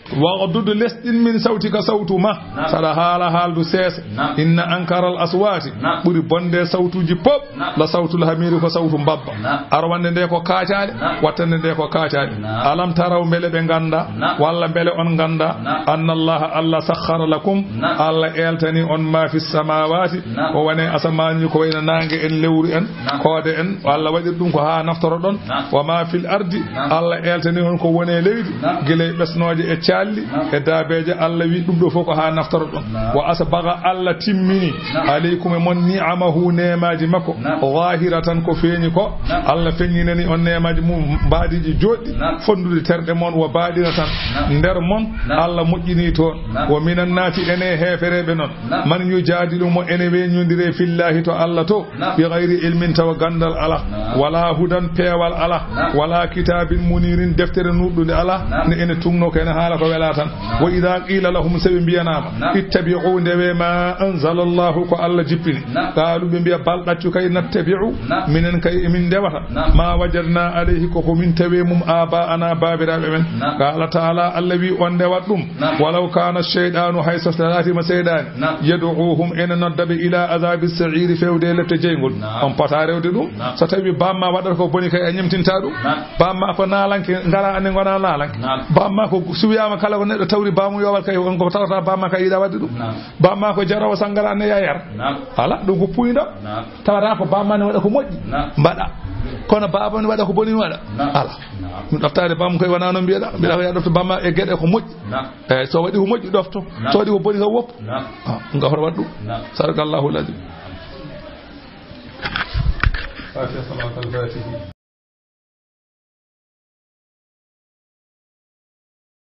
Waghdud, lesɗin, min sawtika, sawtu ma. Saɗa haala, haaldu seese. Inna ankaral aswati, ɓuri bonde sawtuuji pop, la sawtul hamiri, ko sawtu mbabba. Arwande nde ko kaacaɗe, wattande nde ko kaacaɗe. Alam taraw, mbele ɓe ngannda, walla mbele on ngannda, anna Allaha, Allah, sakhkhara lakum, Allah eltani on, ma fi samawati, ko woni e asamaanuji, ko wayno naange en, lewru en, koode en, Allah waɗiri ɗum ko haa naftoroɗon. Wa ma fil ardi, Allah eltani on ko woni e leydi, gila e ɓesnooje e calli, e daabeeje, Allah wi ɗum ɗo fof ko haa naftoroɗon. Wa asbagha, Allah timmini, alaykum, e mon, ni'amahu, neemaaji makko, zahiratan, ko feeñi ko, Allah feññinani on neemaaji mum mbaadiiji jooɗɗi, fonndude terɗe mon, wa baɗinatan, nder mon, Allah moƴƴini toon. Wa minan nasi, ene heefereɓe noon, man yujadilu, mo ene weññondire, fillahi, to Allah to, bi ghayri ilmin, tawa ganndal alaa, wala hudan, peewal alaa, wala kitabin munirin, deftere nuɗɗunde alaa, ne ene tugno ko ene haala ko welaa tan. Wa idha qila lahum, so ɓe mbiyanaama, ittabi'u, ndewe, ma anzala Allahu, ko Allah jippini, qalu, ɓe mbiya, bal, ɗaccu kay, nattabi'u, minen kay emin ndewata, ma wajadna alayhi, ko ko min tawi mum, aba'ana, baabiraaɓe men. Qala ta'ala, Allah wi, on ndewat ɗum. Walaw kana shaytanu, hay so laatima seyɗaani, yad'uhum, ene nodda ɓe, ila azabi sa'iri, fewde e lette jeyngol. On pota rewde ɗum. So tawi bamma waɗata ko boni kay, a ñemtinta ɗum. Bamma ko naalanke, ngara ane ngona naalanke. Bamma ko suwiyama, kala ko neɗɗo tawri bamum yowal kay, on ko tawata bamma kay yiɗa waɗde ɗum. Bamma ko jarowo sangara ane yayar. Ala, ɗum ko puyndo. Tawata ko bamma ne waɗa ko moƴƴi, mbaɗa. Kono baba ne waɗa ko boni, waɗa. Ala. Ɗum ɗoftaade bamum kay wona noon mbiyeɗa. Mbiɗa ko ya ɗofto bamma e geɗe ko moƴƴi. Eyyi, so waɗi ko moƴƴi, ɗofto. So waɗi ko boni, kam woppu. Ah, ngam hoto waɗ ɗum. Sadakallahu lazim. Fatiha, salatul fatihi.